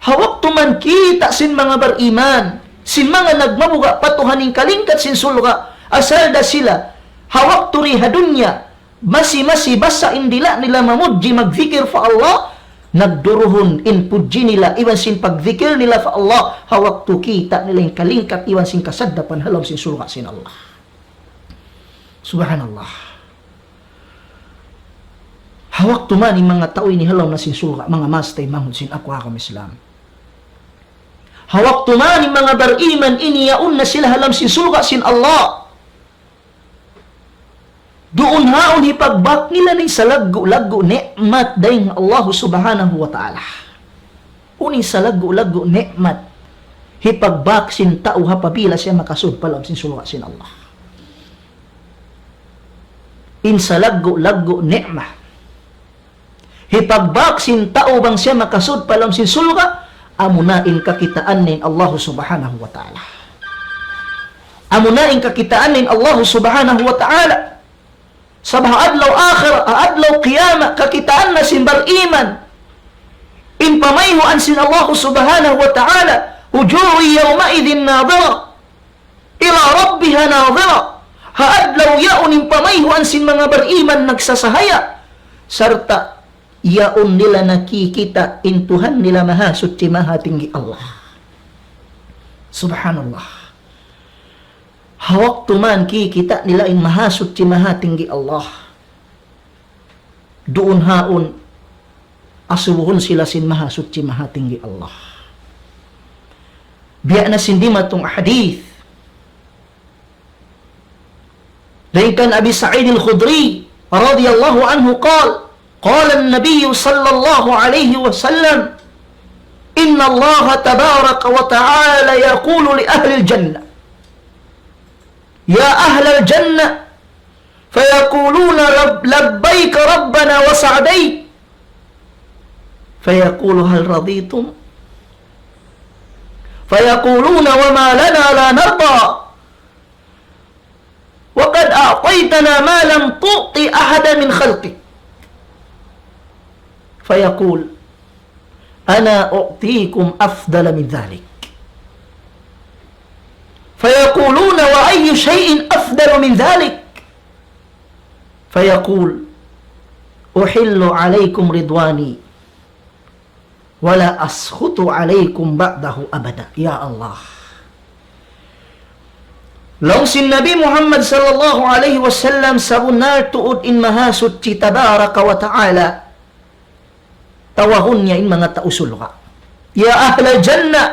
Ha waktu man kita' sin manga bariman, sin manga nagmabuga' pa Tuhan in kalingkat sin surga', asal da sila, ha waktu di ha dunya, masi-masi basa' in dila' nila mamudji magdikir pa Allah, nagduruhun in pudji nila, iban sin pagdikir nila pa Allah, ha waktu kita' nila in kalingkat, iban sin kasaddapan ha lawm sin surga' sin Allah. Subhanallah. Ha waktu man in manga tau ini ha lawm na sin surga', manga maas taymanghud sin aku ha agama Islam. Ha waktu man in manga bariman ini yaun na sila ha lawm sin surga' sin Allah. Duun haun hipagbak nila in salaggu'-laggu' ni'mat dayn Allah Subhanahu wa Ta'ala. Unu in salaggu'-laggu' ni'mat hipagbak sin tau ha pabila siya makasud pa lawm sin surga' sin Allah. In salaggu'-laggu' ni'mat hipagbak sin tau bang siya makasud pa lawm sin surga', amuna in kakitaan niya in Allah Subhanahu wa Ta'ala. Amuna in kakitaan niya in Allah Subhanahu wa Ta'ala. Sabab ha adlaw akhirat, ha adlaw qiyamah, kakitaan na sin bariman in pamayhuan sin Allah Subhanahu wa Ta'ala, وجوه يومئذ ناضرة إلى ربها ناظرة. Ha adlaw yaun in pamayhuan sin manga bariman nagsasahaya, sarta' yaun nila nakikita' in Tuhan nila Mahasuchi Mahatinggi Allah. Subhanallah. Ha waktu man kikita' nila in Mahasuchi Mahatinggi Allah, duun haun asubuhun sila sin Mahasuchi Mahatinggi Allah. Biya' na sin dimatung hadith dayn kan Abi Sa'id Al-Khudri radiyallahu anhu قال: قال النبي صلى الله عليه وسلم: إن الله تبارك وتعالى يقول لأهل الجنة: يا أهل الجنة، فيقولون: لب-، لبيك ربنا وسعديك. فيقول: هل رضيتم؟ فيقولون: وما لنا لا نرضى، وقد أعطيتنا ما لم تعط أحدا من خلقك. فيقول: أنا أعطيكم أفضل من ذلك. فيقولون: وأي شيء أفضل من ذلك؟ فيقول: أحل عليكم رضواني ولا أسخط عليكم بعده أبدا. Ya Allah. Laung sin Nabi Muhammad sallallahu alayhi wasallam, sabunnal tuud in Mahasuchi Tabaraka wa Ta'ala, tawahun niya in manga tau surga'. يا أهل الجنة,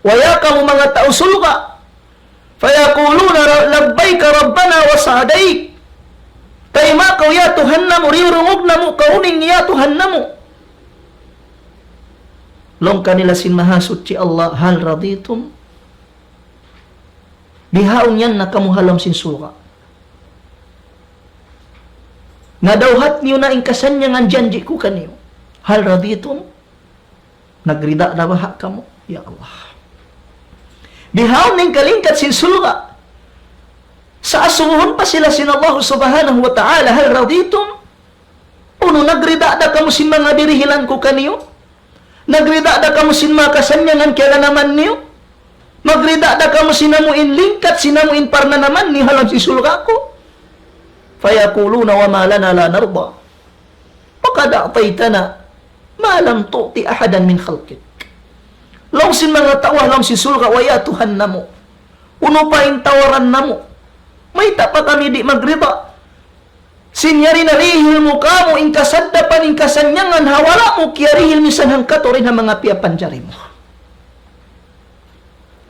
wahai kamu manga tau surga'. فيقولون: لبيك ربنا وسعديك. Taymaun kaw ya Tuhan namu', diyurungug namu' kaw, unu in ya Tuhan namu'. Laung kanila sin Mahasuchi Allah, هل رضيتم؟ Bihaun yan na kamu ha lawm sin surga'. Nadawhat niyu na in kasannyangan janji' ku kaniyu. هل رضيتم؟ Nagrida na baha' kamu? Ya Allah. Bihaun in kalingkat sin surga'. Sa' asubuhun pa sila sin Allah Subhanahu wa Ta'ala, هل رضيتم؟ Unu, nagrida da kamu sin manga dirihilan ku kaniyu? Nagrida da kamu sin manga kasannyangan kiyaganaman niyu? Nagrida da kamu sin amu in lingkat, sin amu in parnanaman niyu ha lawm sin surga' ku? فيقولون: وما لنا لا نرضى، وقد أعطيتنا ما لم تعط أحدا من خلقك. Laung sin manga tau ha lawm sin surga', wahai Tuhan namu', unu pa in tawaran namu'? Mayta' pa kami di' magrida? Sin yari na dihil mu kāmu' in kasaddapan, in kasannyangan, ha wala' mu kiyarihil misan hangkatu' dayn ha manga piyapanjari mu.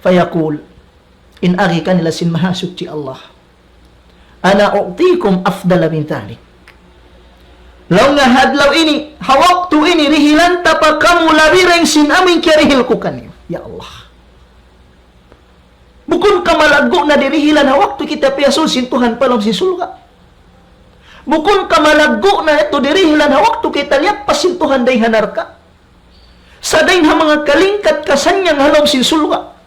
فيقول, in agi kanila sin Mahasuchi Allah, أنا أعطيكم أفضل من ذلك. Laung niya ha adlaw ini, ha waktu ini, dihilan ta pa kamu labi dayn sin amu in kiyarihil ku kaniyu. Ya Allah. Bukun ka malaggu' na dirihilan ha waktu kita piyasud sin Tuhan pa lawm sin surga'? Bukun ka malaggu' na yadtu dirihilan ha waktu kita liyappas sin Tuhan dayn ha narka'? Sa' dayn ha manga kalingkat kasannyangan ha lawm sin surga'.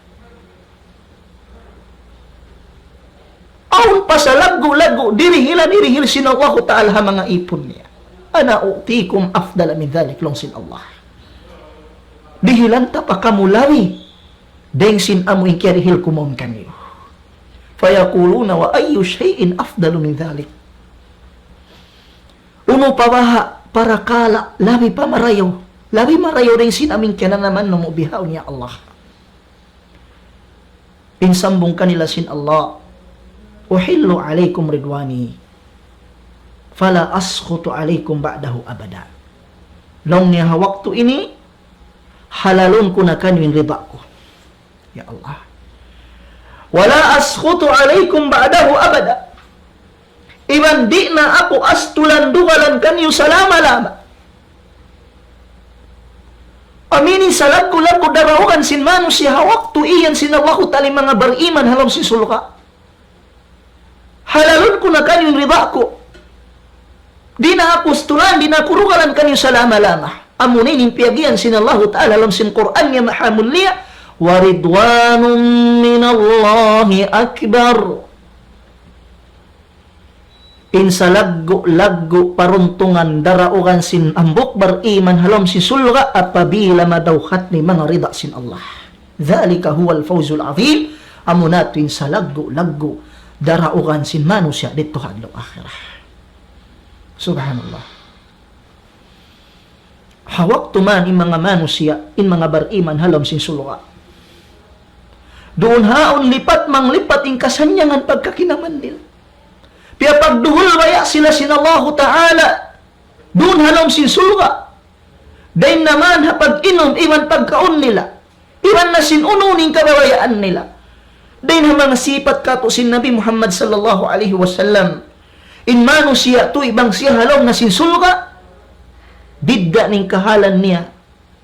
Awn pa salaggu'-laggu' dirihilan, dirihil sin Allahu Ta'ala ha manga ipun niya. أنا أعطيكم أفضل من ذلك, laung sin Allah. Dihilan ta pa kamu labi dayn sin amu in kiyarihil ku mawn kaniyu. فيقولون وأي شيء أفضل من ذلك. Unu pa baha' parakala' labi pa marayaw, labi marayaw dayn sin amu in kiyananaman namu' bihaun, ya Allah? In sambung kanila sin Allah, أحل عليكم رضواني فلا أسخط عليكم بعده أبدا. Laung niya ha waktu ini, halalun ku na kaniyu in rida ku. Ya Allah. ولا أسخط عليكم بعده أبدا. Iban di' na aku astulan dugalan kaniyu salama-lama. Amu ini salaggu'-laggu' daraugan sin manusiya' ha waktu iyan sin Allahu Ta'ala in manga bariman ha lawm sin surga'. Halalun ku na kaniyu in rida ku. Di' na aku astulan, di' na aku dugalan kaniyu salama-lama. Amu ini in piyagiyan sin Allahu Ta'ala ha lawm sin Qur'an niya mahamulliya, ورضوان من الله أكبر. In salaggu'-laggu' paruntungan daraugan sin hambuuk bariman ha lawm sin surga' apabila madawhat niya in manga rida sin Allah. ذلك هو الفوز العظيم. Amu na yadtu in salaggu'-laggu' daraugan sin manusiya' didtu ha adlaw akhirat. Subhanallah. Ha waktu man in manga manusiya', in manga bariman ha lawm sin surga', duun ha yaun lipat manglipat in kasannyangan pagkakinaman nila. Piyapagduhul baya' sila sin Allahu Ta'ala duun ha lawm sin surga'. Dayn na man ha pag-inum iban pagkaun nila, iban na sin unu-unu in kabayaan nila. Dayn ha manga sipat kātu' sin Nabi Muhammad sallallahu alayhi wasallam, in manusiya' tuud bang siya ha lawm na sin surga', bidda' in kahalan niya,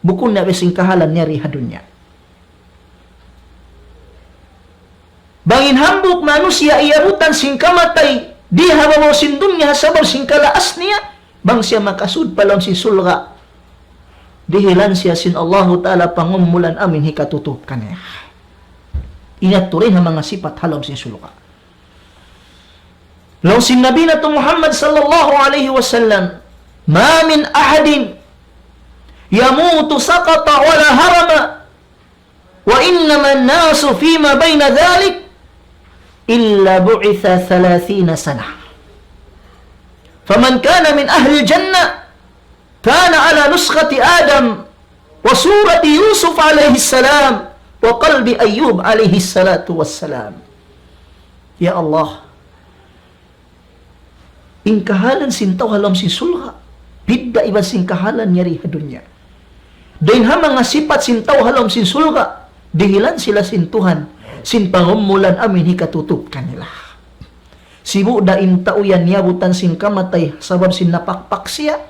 bukun na biya' sin kahalan niya di ha dunya. Bang in hambuuk manusiya' iyabutan sin kamatay di ha babaw sin dunya ha sabab sin kalaas niya, bang siya makasud pa lawm sin surga', dihilan siya sin Allahu Ta'ala pangumulan amu in hikatutub kaniya. Ini yadtu dayn ha manga sipat ha lawm sin surga'. Laung sin Nabi natu' Muhammad sallallahu alayhi wasallam, ما من أحد يموت سخطا ولا هرما، وإنما الناس فيما بين ذلك إلا بعث ثلاثين سنة. فمن كان من أهل الجنة كان على نسخة آدم وصورة يوسف عليه السلام وقلب أيوب عليه الصلاة والسلام. Ya Allah, in kahalan sin tau ha lawm sin surga', bidda' iban sin kahalan niya di ha dunya. Dayn ha manga sipat sin tau ha lawm sin surga', dihilan sila sin Tuhan sin pangumulan amu in hikatutub kanila. Sibu' da in tau yan iyabutan sin kamatay sabab sin napakpak siya,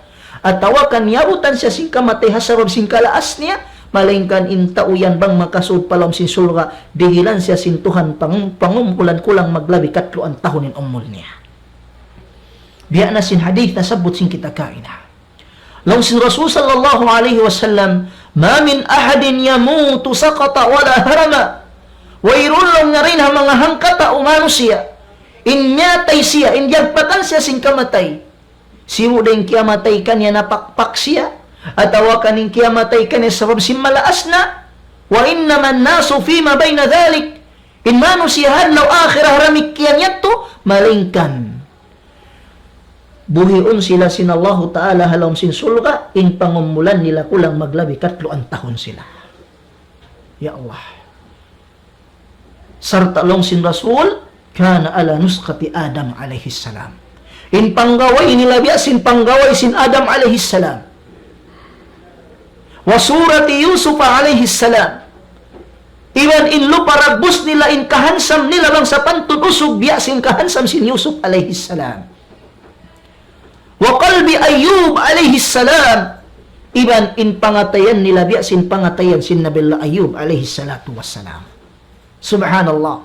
atawa kan iyabutan siya sin kamatay ha sabab sin kalaas niya, malaingkan in tau yan bang makasud pa lawm sin surga', dihilan siya sin Tuhan pang-, pangumulan kulang maglabi katluan tahun in umul niya. Biya' na sin hadith nasabbut sin kita kaina. Laung sin Rasul sallallahu alayhi wasallam, ما من أحد يموت سخطا ولا هرما. Wayruun laung niya dayn ha manga hangkatau manusiya', in miyatay siya, in diyagpakan siya sin kamatay, sibu' da in kiyamatay kaniya napakpak siya, atawa kan in kiyamatay kaniya sabab sin malaas na. وإنما الناس فيما بين ذلك. In manusiya' ha adlaw akhirat damikkiyan yadtu, malaingkan buhiun sila sin Allahu Ta'ala ha lawm sin surga', in pangumulan nila kulang maglabi katluan tahun sila. Ya Allah. Sarta' laung sin Rasul, كان على نسخة آدم عليه السلام. In panggaway nila biya' sin panggaway sin Adam alayhi salam. وصورة يوسف عليه السلام. Iban in lupa ragbus nila, in kahansam nila bang sapantun usug biya' sin kahansam sin Yusuf alayhi salam. وقلب أيوب عليه السلام. Iban in pangatayan nila biya' sin pangatayan sin Nabi Allah Ayub alayhi salatu wassalam. Subhanallah.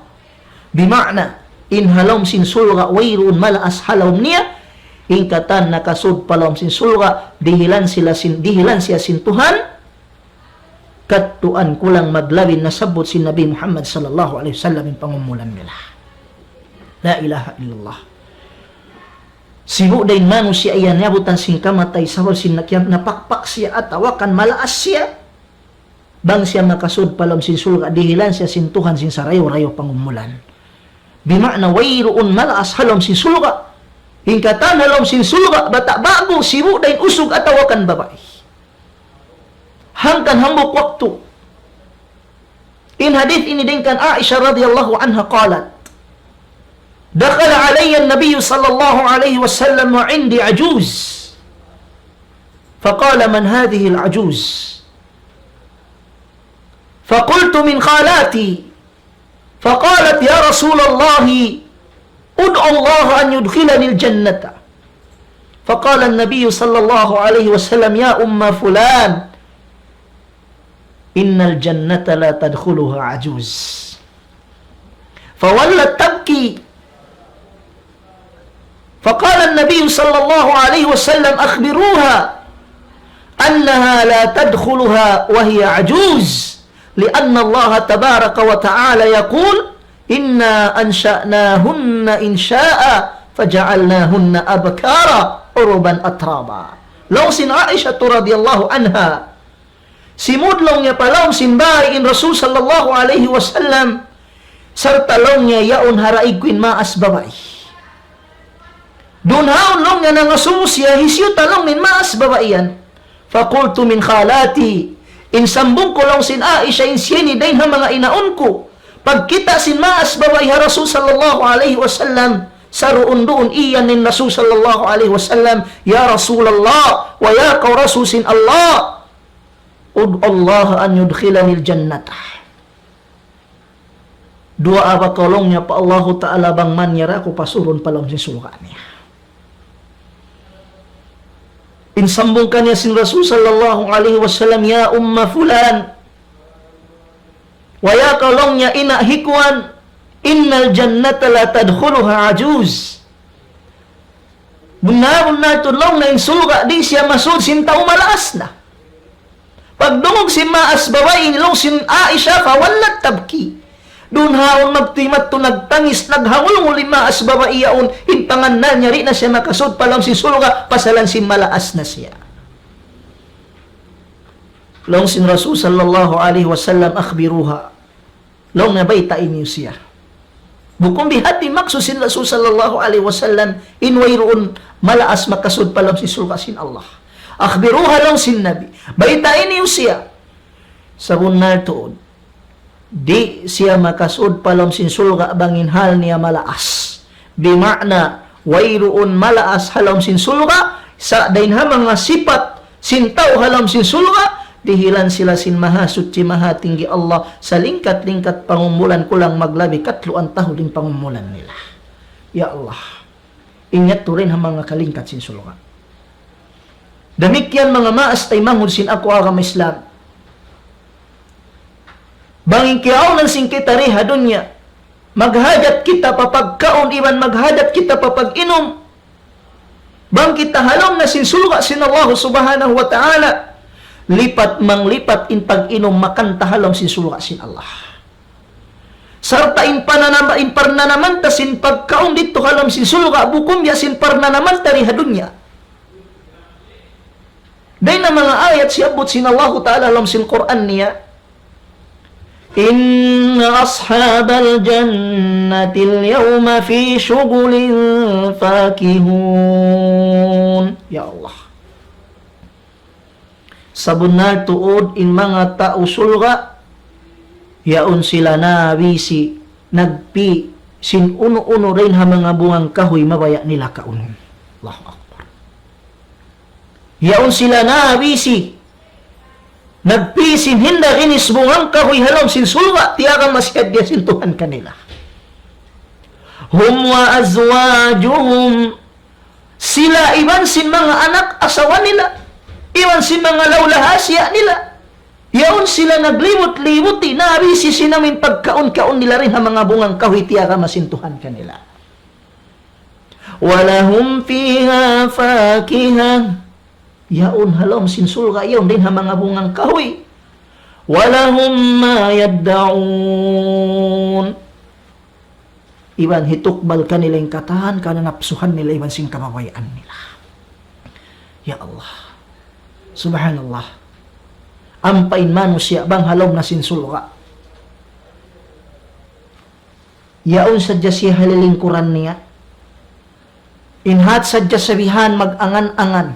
Bima'na, in ha lawm sin surga' wayruun malaas ha lawm niya, in katan nakasud pa lawm sin surga', dihilan sila sin, dihilan siya sin Tuhan, kadtuan kulang maglabi nasabbut sin Nabi Muhammad sallallahu alayhi wasallam in pangumulan nila. La ilaha illallah. Sibu' da in manusiya' yan niyabutan sin kamatay sabab sin nakiya-, napakpak siya atawa kan malaas siya. Bang siya makasud pa lawm sin surga', dihilan siya sin Tuhan sin sarayaw-rayaw pangumulan. Bima'na wayruun malaas ha lawm sin surga'. In katan ha lawm sin surga', bata' ba'gu, sibu' da in usug atawa kan babai. Hangkan hambuuk waktu. In hadith ini dayn kan Aisha radiyallahu anha قالت: دخل علي النبي صلى الله عليه وسلم وعندي عجوز. فقال: من هذه العجوز؟ فقلت: من خالاتي. فقالت: يا رسول الله، ادع الله أن يدخلني الجنة. فقال النبي صلى الله عليه وسلم: يا أم فلان، إن الجنة لا تدخلها عجوز. فولت تبكي. فقال النبي صلى الله عليه وسلم: أخبروها أنها لا تدخلها وهي عجوز، لأن الله تبارك وتعالى يقول: إنا أنشأناهن إنشاء فجعلناهن أبكارا عربا أترابا. Laung sin Aisha radiyallahu anha, simud laung niya pa lawm sin bāy in Rasul sallallahu alayhi wasallam, sarta' laung niya yaun ha daig ku in maas babai. Duun haun laung niya nangasubu siya, hisiyu ta laung niya in maas babai yan. فقلت: من خالاتي. In sambung ku laung sin Aisha, in siya ini dayn ha manga inaun ku. Pagkita' sin maas babai ha Rasul sallallahu alayhi wasallam, saruun-duun iyan in Rasul sallallahu alayhi wasallam, يا رسول الله, wahai kaw Rasul sin Allah, ادع الله أن يدخلني الجنة. Duwaa ba kaw laung niya pa Allahu Ta'ala bang man niya da aku pasurun pa lawm sin surga' niya. In sambung kaniya sin Rasul sallallahu alayhi wasallam, يا أم فلان, wahai kaw laung niya ina' hi kuwan, إن الجنة لا تدخلها عجوز. Bunnal-bunnal tuud laung niya in surga' di' siya masud sin tau malaas na. Pagdungug sin maas babai ini laung sin Aisha, فولت تبكي. Duun haun magtuy madtu nagtangis, naghangulngul in maas babai yaun, in pangannal niya di' na siya makasud pa lawm sin surga', pasalan sin malaas na siya. Laung sin Rasul sallallahu alayhi wasallam, أخبروها. Laung niya baytai niyu siya. Bukun biya' hādtu in maksud sin Rasul sallallahu alayhi wasallam, in wayruun malaas makasud pa lawm sin surga' sin Allah. أخبروها, laung sin Nabi. Baytai niyu siya. Sabunnal tuud, di' siya makasud pa lawm sin surga' bang in hal niya malaas. Bima'na, wayruun malaas ha lawm sin surga', sa' dayn ha manga sipat sin tau ha lawm sin surga', dihilan sila sin Mahasuchi Mahatinggi Allah, salingkat-lingkat pangumulan kulang maglabi katluan tahun in pangumulan nila. Ya Allah, in yadtu dayn ha manga kalingkat sin surga'. Damikkiyan manga maas taymanghud sin aku agama Islam. Bang in kiyaunan sin kita di ha dunya, maghajat kita pa pagkaun iban maghajat kita pa pag-inum. Bang kita ha lawm na sin surga' sin Allah Subhanahu wa Ta'ala, lipat manglipat in pag-inum makan ta ha lawm sin surga' sin Allah. Sarta' in pananam-, in parnanaman ta sin pagkaun didtu ha lawm sin surga', bukun biya' sin parnanaman ta di ha dunya. Dayn ha manga ayat siyabbut sin Allahu Ta'ala ha lawm sin Qur'an niya, إن أصحاب الجنة اليوم في شغل فاكهون. Ya Allah. Sabunnal tuud in manga tau surga', yaun sila nabisi, nagpi', sin unu-unu dayn ha manga bunga kahuy mabaya' nila kaunun. Allahu Akbar. Yaun sila nabisi. Nagpisin hinda ginis bungang kahuy ha lawm sin surga', tiyagama siya sin Tuhan kanila. هم وأزواجهم. Sila iban sin manga anak asawa nila, iban sin manga lawlahasiya nila. Yaun sila naglibut-libuti, nabisi sin amuin pagkaun-kaun nila dayn ha manga bungang kahuy tiyagama sin Tuhan kanila. ولهم فيها فاكهة. Yaun ha lawm sin surga', yaun dayn ha manga bungang kahuy. ولهم ما يدعون. Iban hitukbal kanila in katan kananapsuhan nila iban sin kababayaan nila. Ya Allah. Subhanallah. Ampa in manusiya' bang ha lawm na sin surga', yaun sadja siya ha lilingkuran niya. In hat sadja sabihan mag-angan-angan.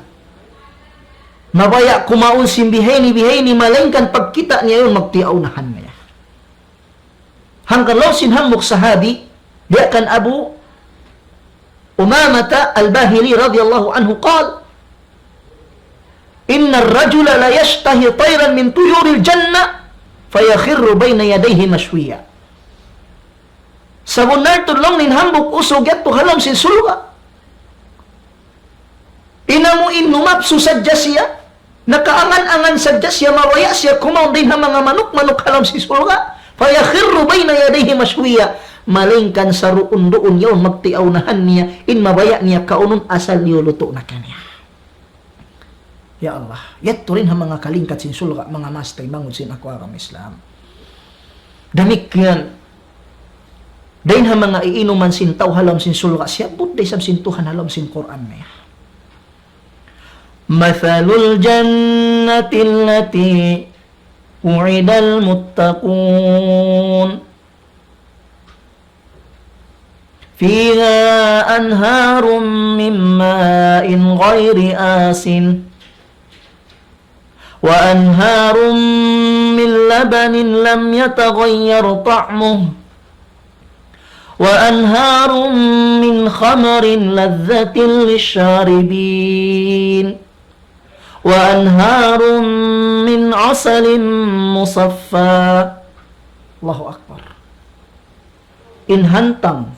Mabaya' kumaun sin bihayni-bihayni, malaingkan pagkita' niya yaun magtiyaunahan niya. Hangkan laung sin hambuuk sahabi, biya' kan Abu Umamah Al-Bahili radiyallahu anhu قال: إن الرجل ليشتهي طيرا من طيور الجنة فيخر بين يديه مشويا. Sabunnal tuud laung niya in hambuuk usug yadtu ha lawm sin surga', in amu in numapsu sadja siya, nakaangan-angan sadja siya, mabaya' siya kumaun dayn ha manga manuk-manuk ha lawm sin surga', فيخر بين يديه مشويا. Malaingkan saruun-duun yaun magtiyaunahan niya, in mabaya' niya kaunun asal liyulutu' na kaniya. Ya Allah, yadtu dayn ha manga kalingkat sin surga', manga maas taymanghud sin aku agama Islam. Damikkiyan, dayn ha manga iinuman sin tau ha lawm sin surga', siyabbut da isab sin Tuhan ha lawm sin Qur'an niya. مثل الجنة التي وعد المتقون فيها أنهار من ماء غير آسن وأنهار من لبن لم يتغير طعمه وأنهار من خمر لذة للشاربين وأنهار من عسل مصفى. Allahu Akbar. In hantang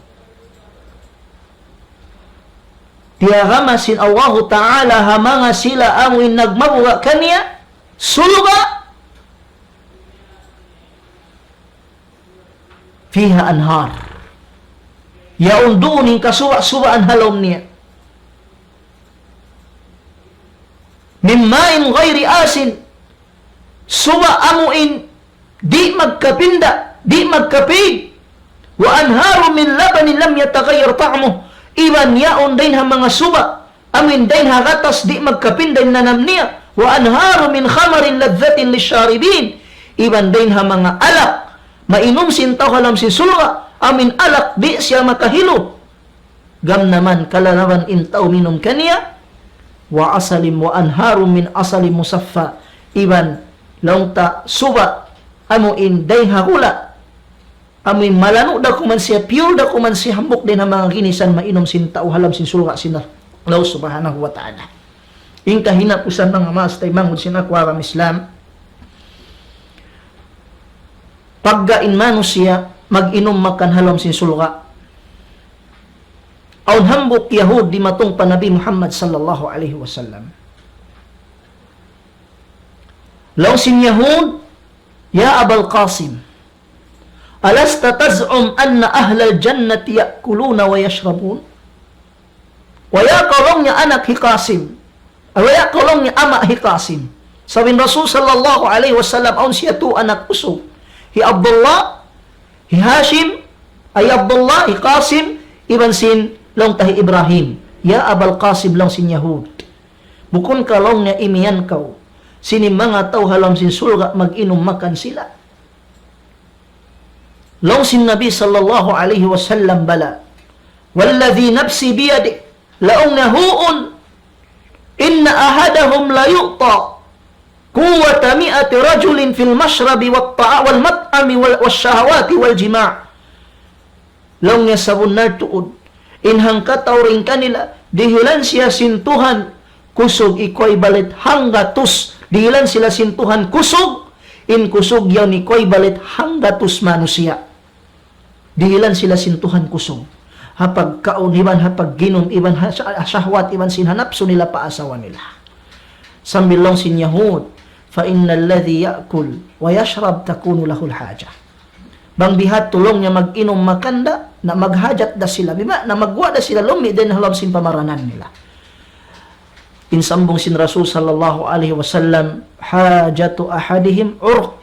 tiyagama sin Allahu Ta'ala ha manga sila amu in nagmabuga' kaniya surga', فيها أنهار. Yaun duun in kasuba'-subaan ha lawm niya. من ماء غير آسن. Suba' amu in di' magkapinda, di' magkapig. وأنهار من لبن لم يتغير طعمه. Iban yaun dayn ha manga suba', amu in dayn ha gatas di' magkapinda in nanam niya. وأنهار من خمر لذة للشاربين. Iban dayn ha manga alak, mainum sin tau ha lawm sin surga', amu in alak di' siya makahilu. Gam naman kalalawan in tau minum kaniya. وعسل وأنهار من عسل مصفى. Iban laung ta suba' amu in dayn ha hula', amu in malanu' da kuman siya, pure da kuman siya, hambuuk dayn ha manga ginisan mainum sin tau ha lawm sin surga' sin Allah Subhanahu wa Ta'ala. In kahinapusan, manga maas taymanghud sin aku agama Islam, pagga in manusiya' mag-inum makan ha lawm sin surga', awn hambuuk Yahud dimatung pa Nabi Muhammad sallallahu alayhi wasallam. Laung sin Yahud, يا أبا القاسم، ألست تزعم أن أهل الجنة يأكلون ويشربون؟ Waya' kaw, laung niya, anak hi Qasim. Ay, waya' kaw, laung niya, ama' hi Qasim. Sabab in Rasul sallallahu alayhi wasallam awn siya tū anak usug. Hi Abdullah, hi Hashim, ay Abdullah, hi Qasim, iban sin laung ta hi Ibrahim. يا أبا القاسم, laung sin Yahud. Bukun ka, laung niya, imiyan kaw sin in manga tau ha lawm sin surga' mag-inum makan sila? Laung sin Nabi sallallahu alayhi wasallam, بلى والذي نفسي بيده, laung niya, huun, إن أحدهم ليعطى قوة مائة رجل في المشرب والطعا-، والمطعم وال-، والشهوات والجماع. Laung niya, sabunnal tuud, in hangkatau dayn kanila, Dihilan siya sin Tuhan kusug equivalent hanggatus. Dihilan sila sin Tuhan kusug, in kusug yaun equivalent hanggatus manusiya'. Dihilan sila sin Tuhan kusug. Ha pagkaun iban, ha pagginum iban, ha sya-, shahwat iban sin ha napsu nila pa asawa nila. Sambil laung sin Yahud, فإن الذي يأكل ويشرب تكون له الحاجة. Bang biya' ha yan laung niya mag-inum makan da, na maghajat da sila. Bima, na magguwa' da sila lumi' dayn ha lawm sin pamaranan nila. In sambung sin Rasul sallallahu alayhi wasallam, حاجة أحدهم عرق.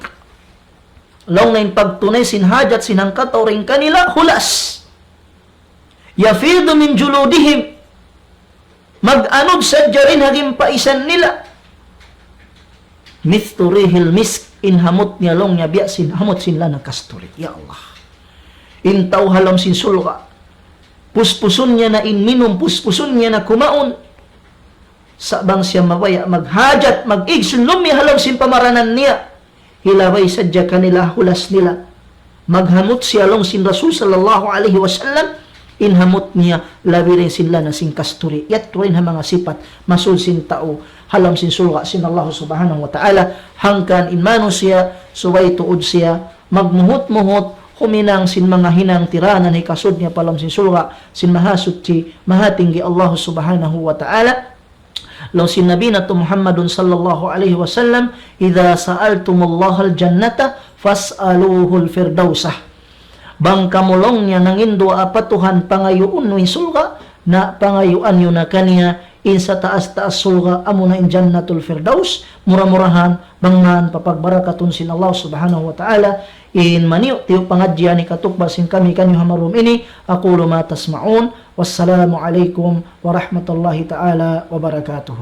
Laung niya in pagtunay sin hajat sin hangkatau dayn kanila, hulas. يفيض من جلودهم. Mag-anud sadja dayn ha gimpaisan nila. مثل ريح المسك, in hamut niya laung niya biya' sin hamut sin lana kasturi. Ya Allah. In tau ha lawm sin surga'. Puspusun niya na in minum, puspusun niya na kumaun. Sa' bang siya mabaya' maghajat, mag-ig sin lumi' ha lawm sin pamaranan niya. Hilabay sadja kanila hulas nila. Maghamut siya laung sin Rasul sallallahu alayhi wasallam, in hamut niya labi dayn sin lana sin kasturi. Yadtu in ha manga sipat, masud sin tau, ha lawm sin surga' sin Allah subhanahu wa ta'ala, hangkan in manusiya', subay tuud siya, magmuhut-muhut, huminang sin manga hinang tiranan hikasud niya pa lawm sin surga', sin mahasuchi, mahatinggi Allah subhanahu wa ta'ala. Laung sin Nabi natu' Muhammadun sallallahu alayhi wasallam, إذا سألتم الله الجنة فاسألوه الفردوس. Bang kamu laung niya nanginduwaa pa Tuhan pangayuun niyu in surga', na pangayuan niyu na kaniya in sataas-taas surga', amuna in Jannatul Firdaus, mura-murahan, bang man papagbarakatun sin Allah subhanahu wa ta'ala, in maniyu'-tiyu' pangadji' ini katukbal sin kami kaniyu ha marum ini, أقول ما تسمعون، والسلام عليكم ورحمة الله تعالى وبركاته.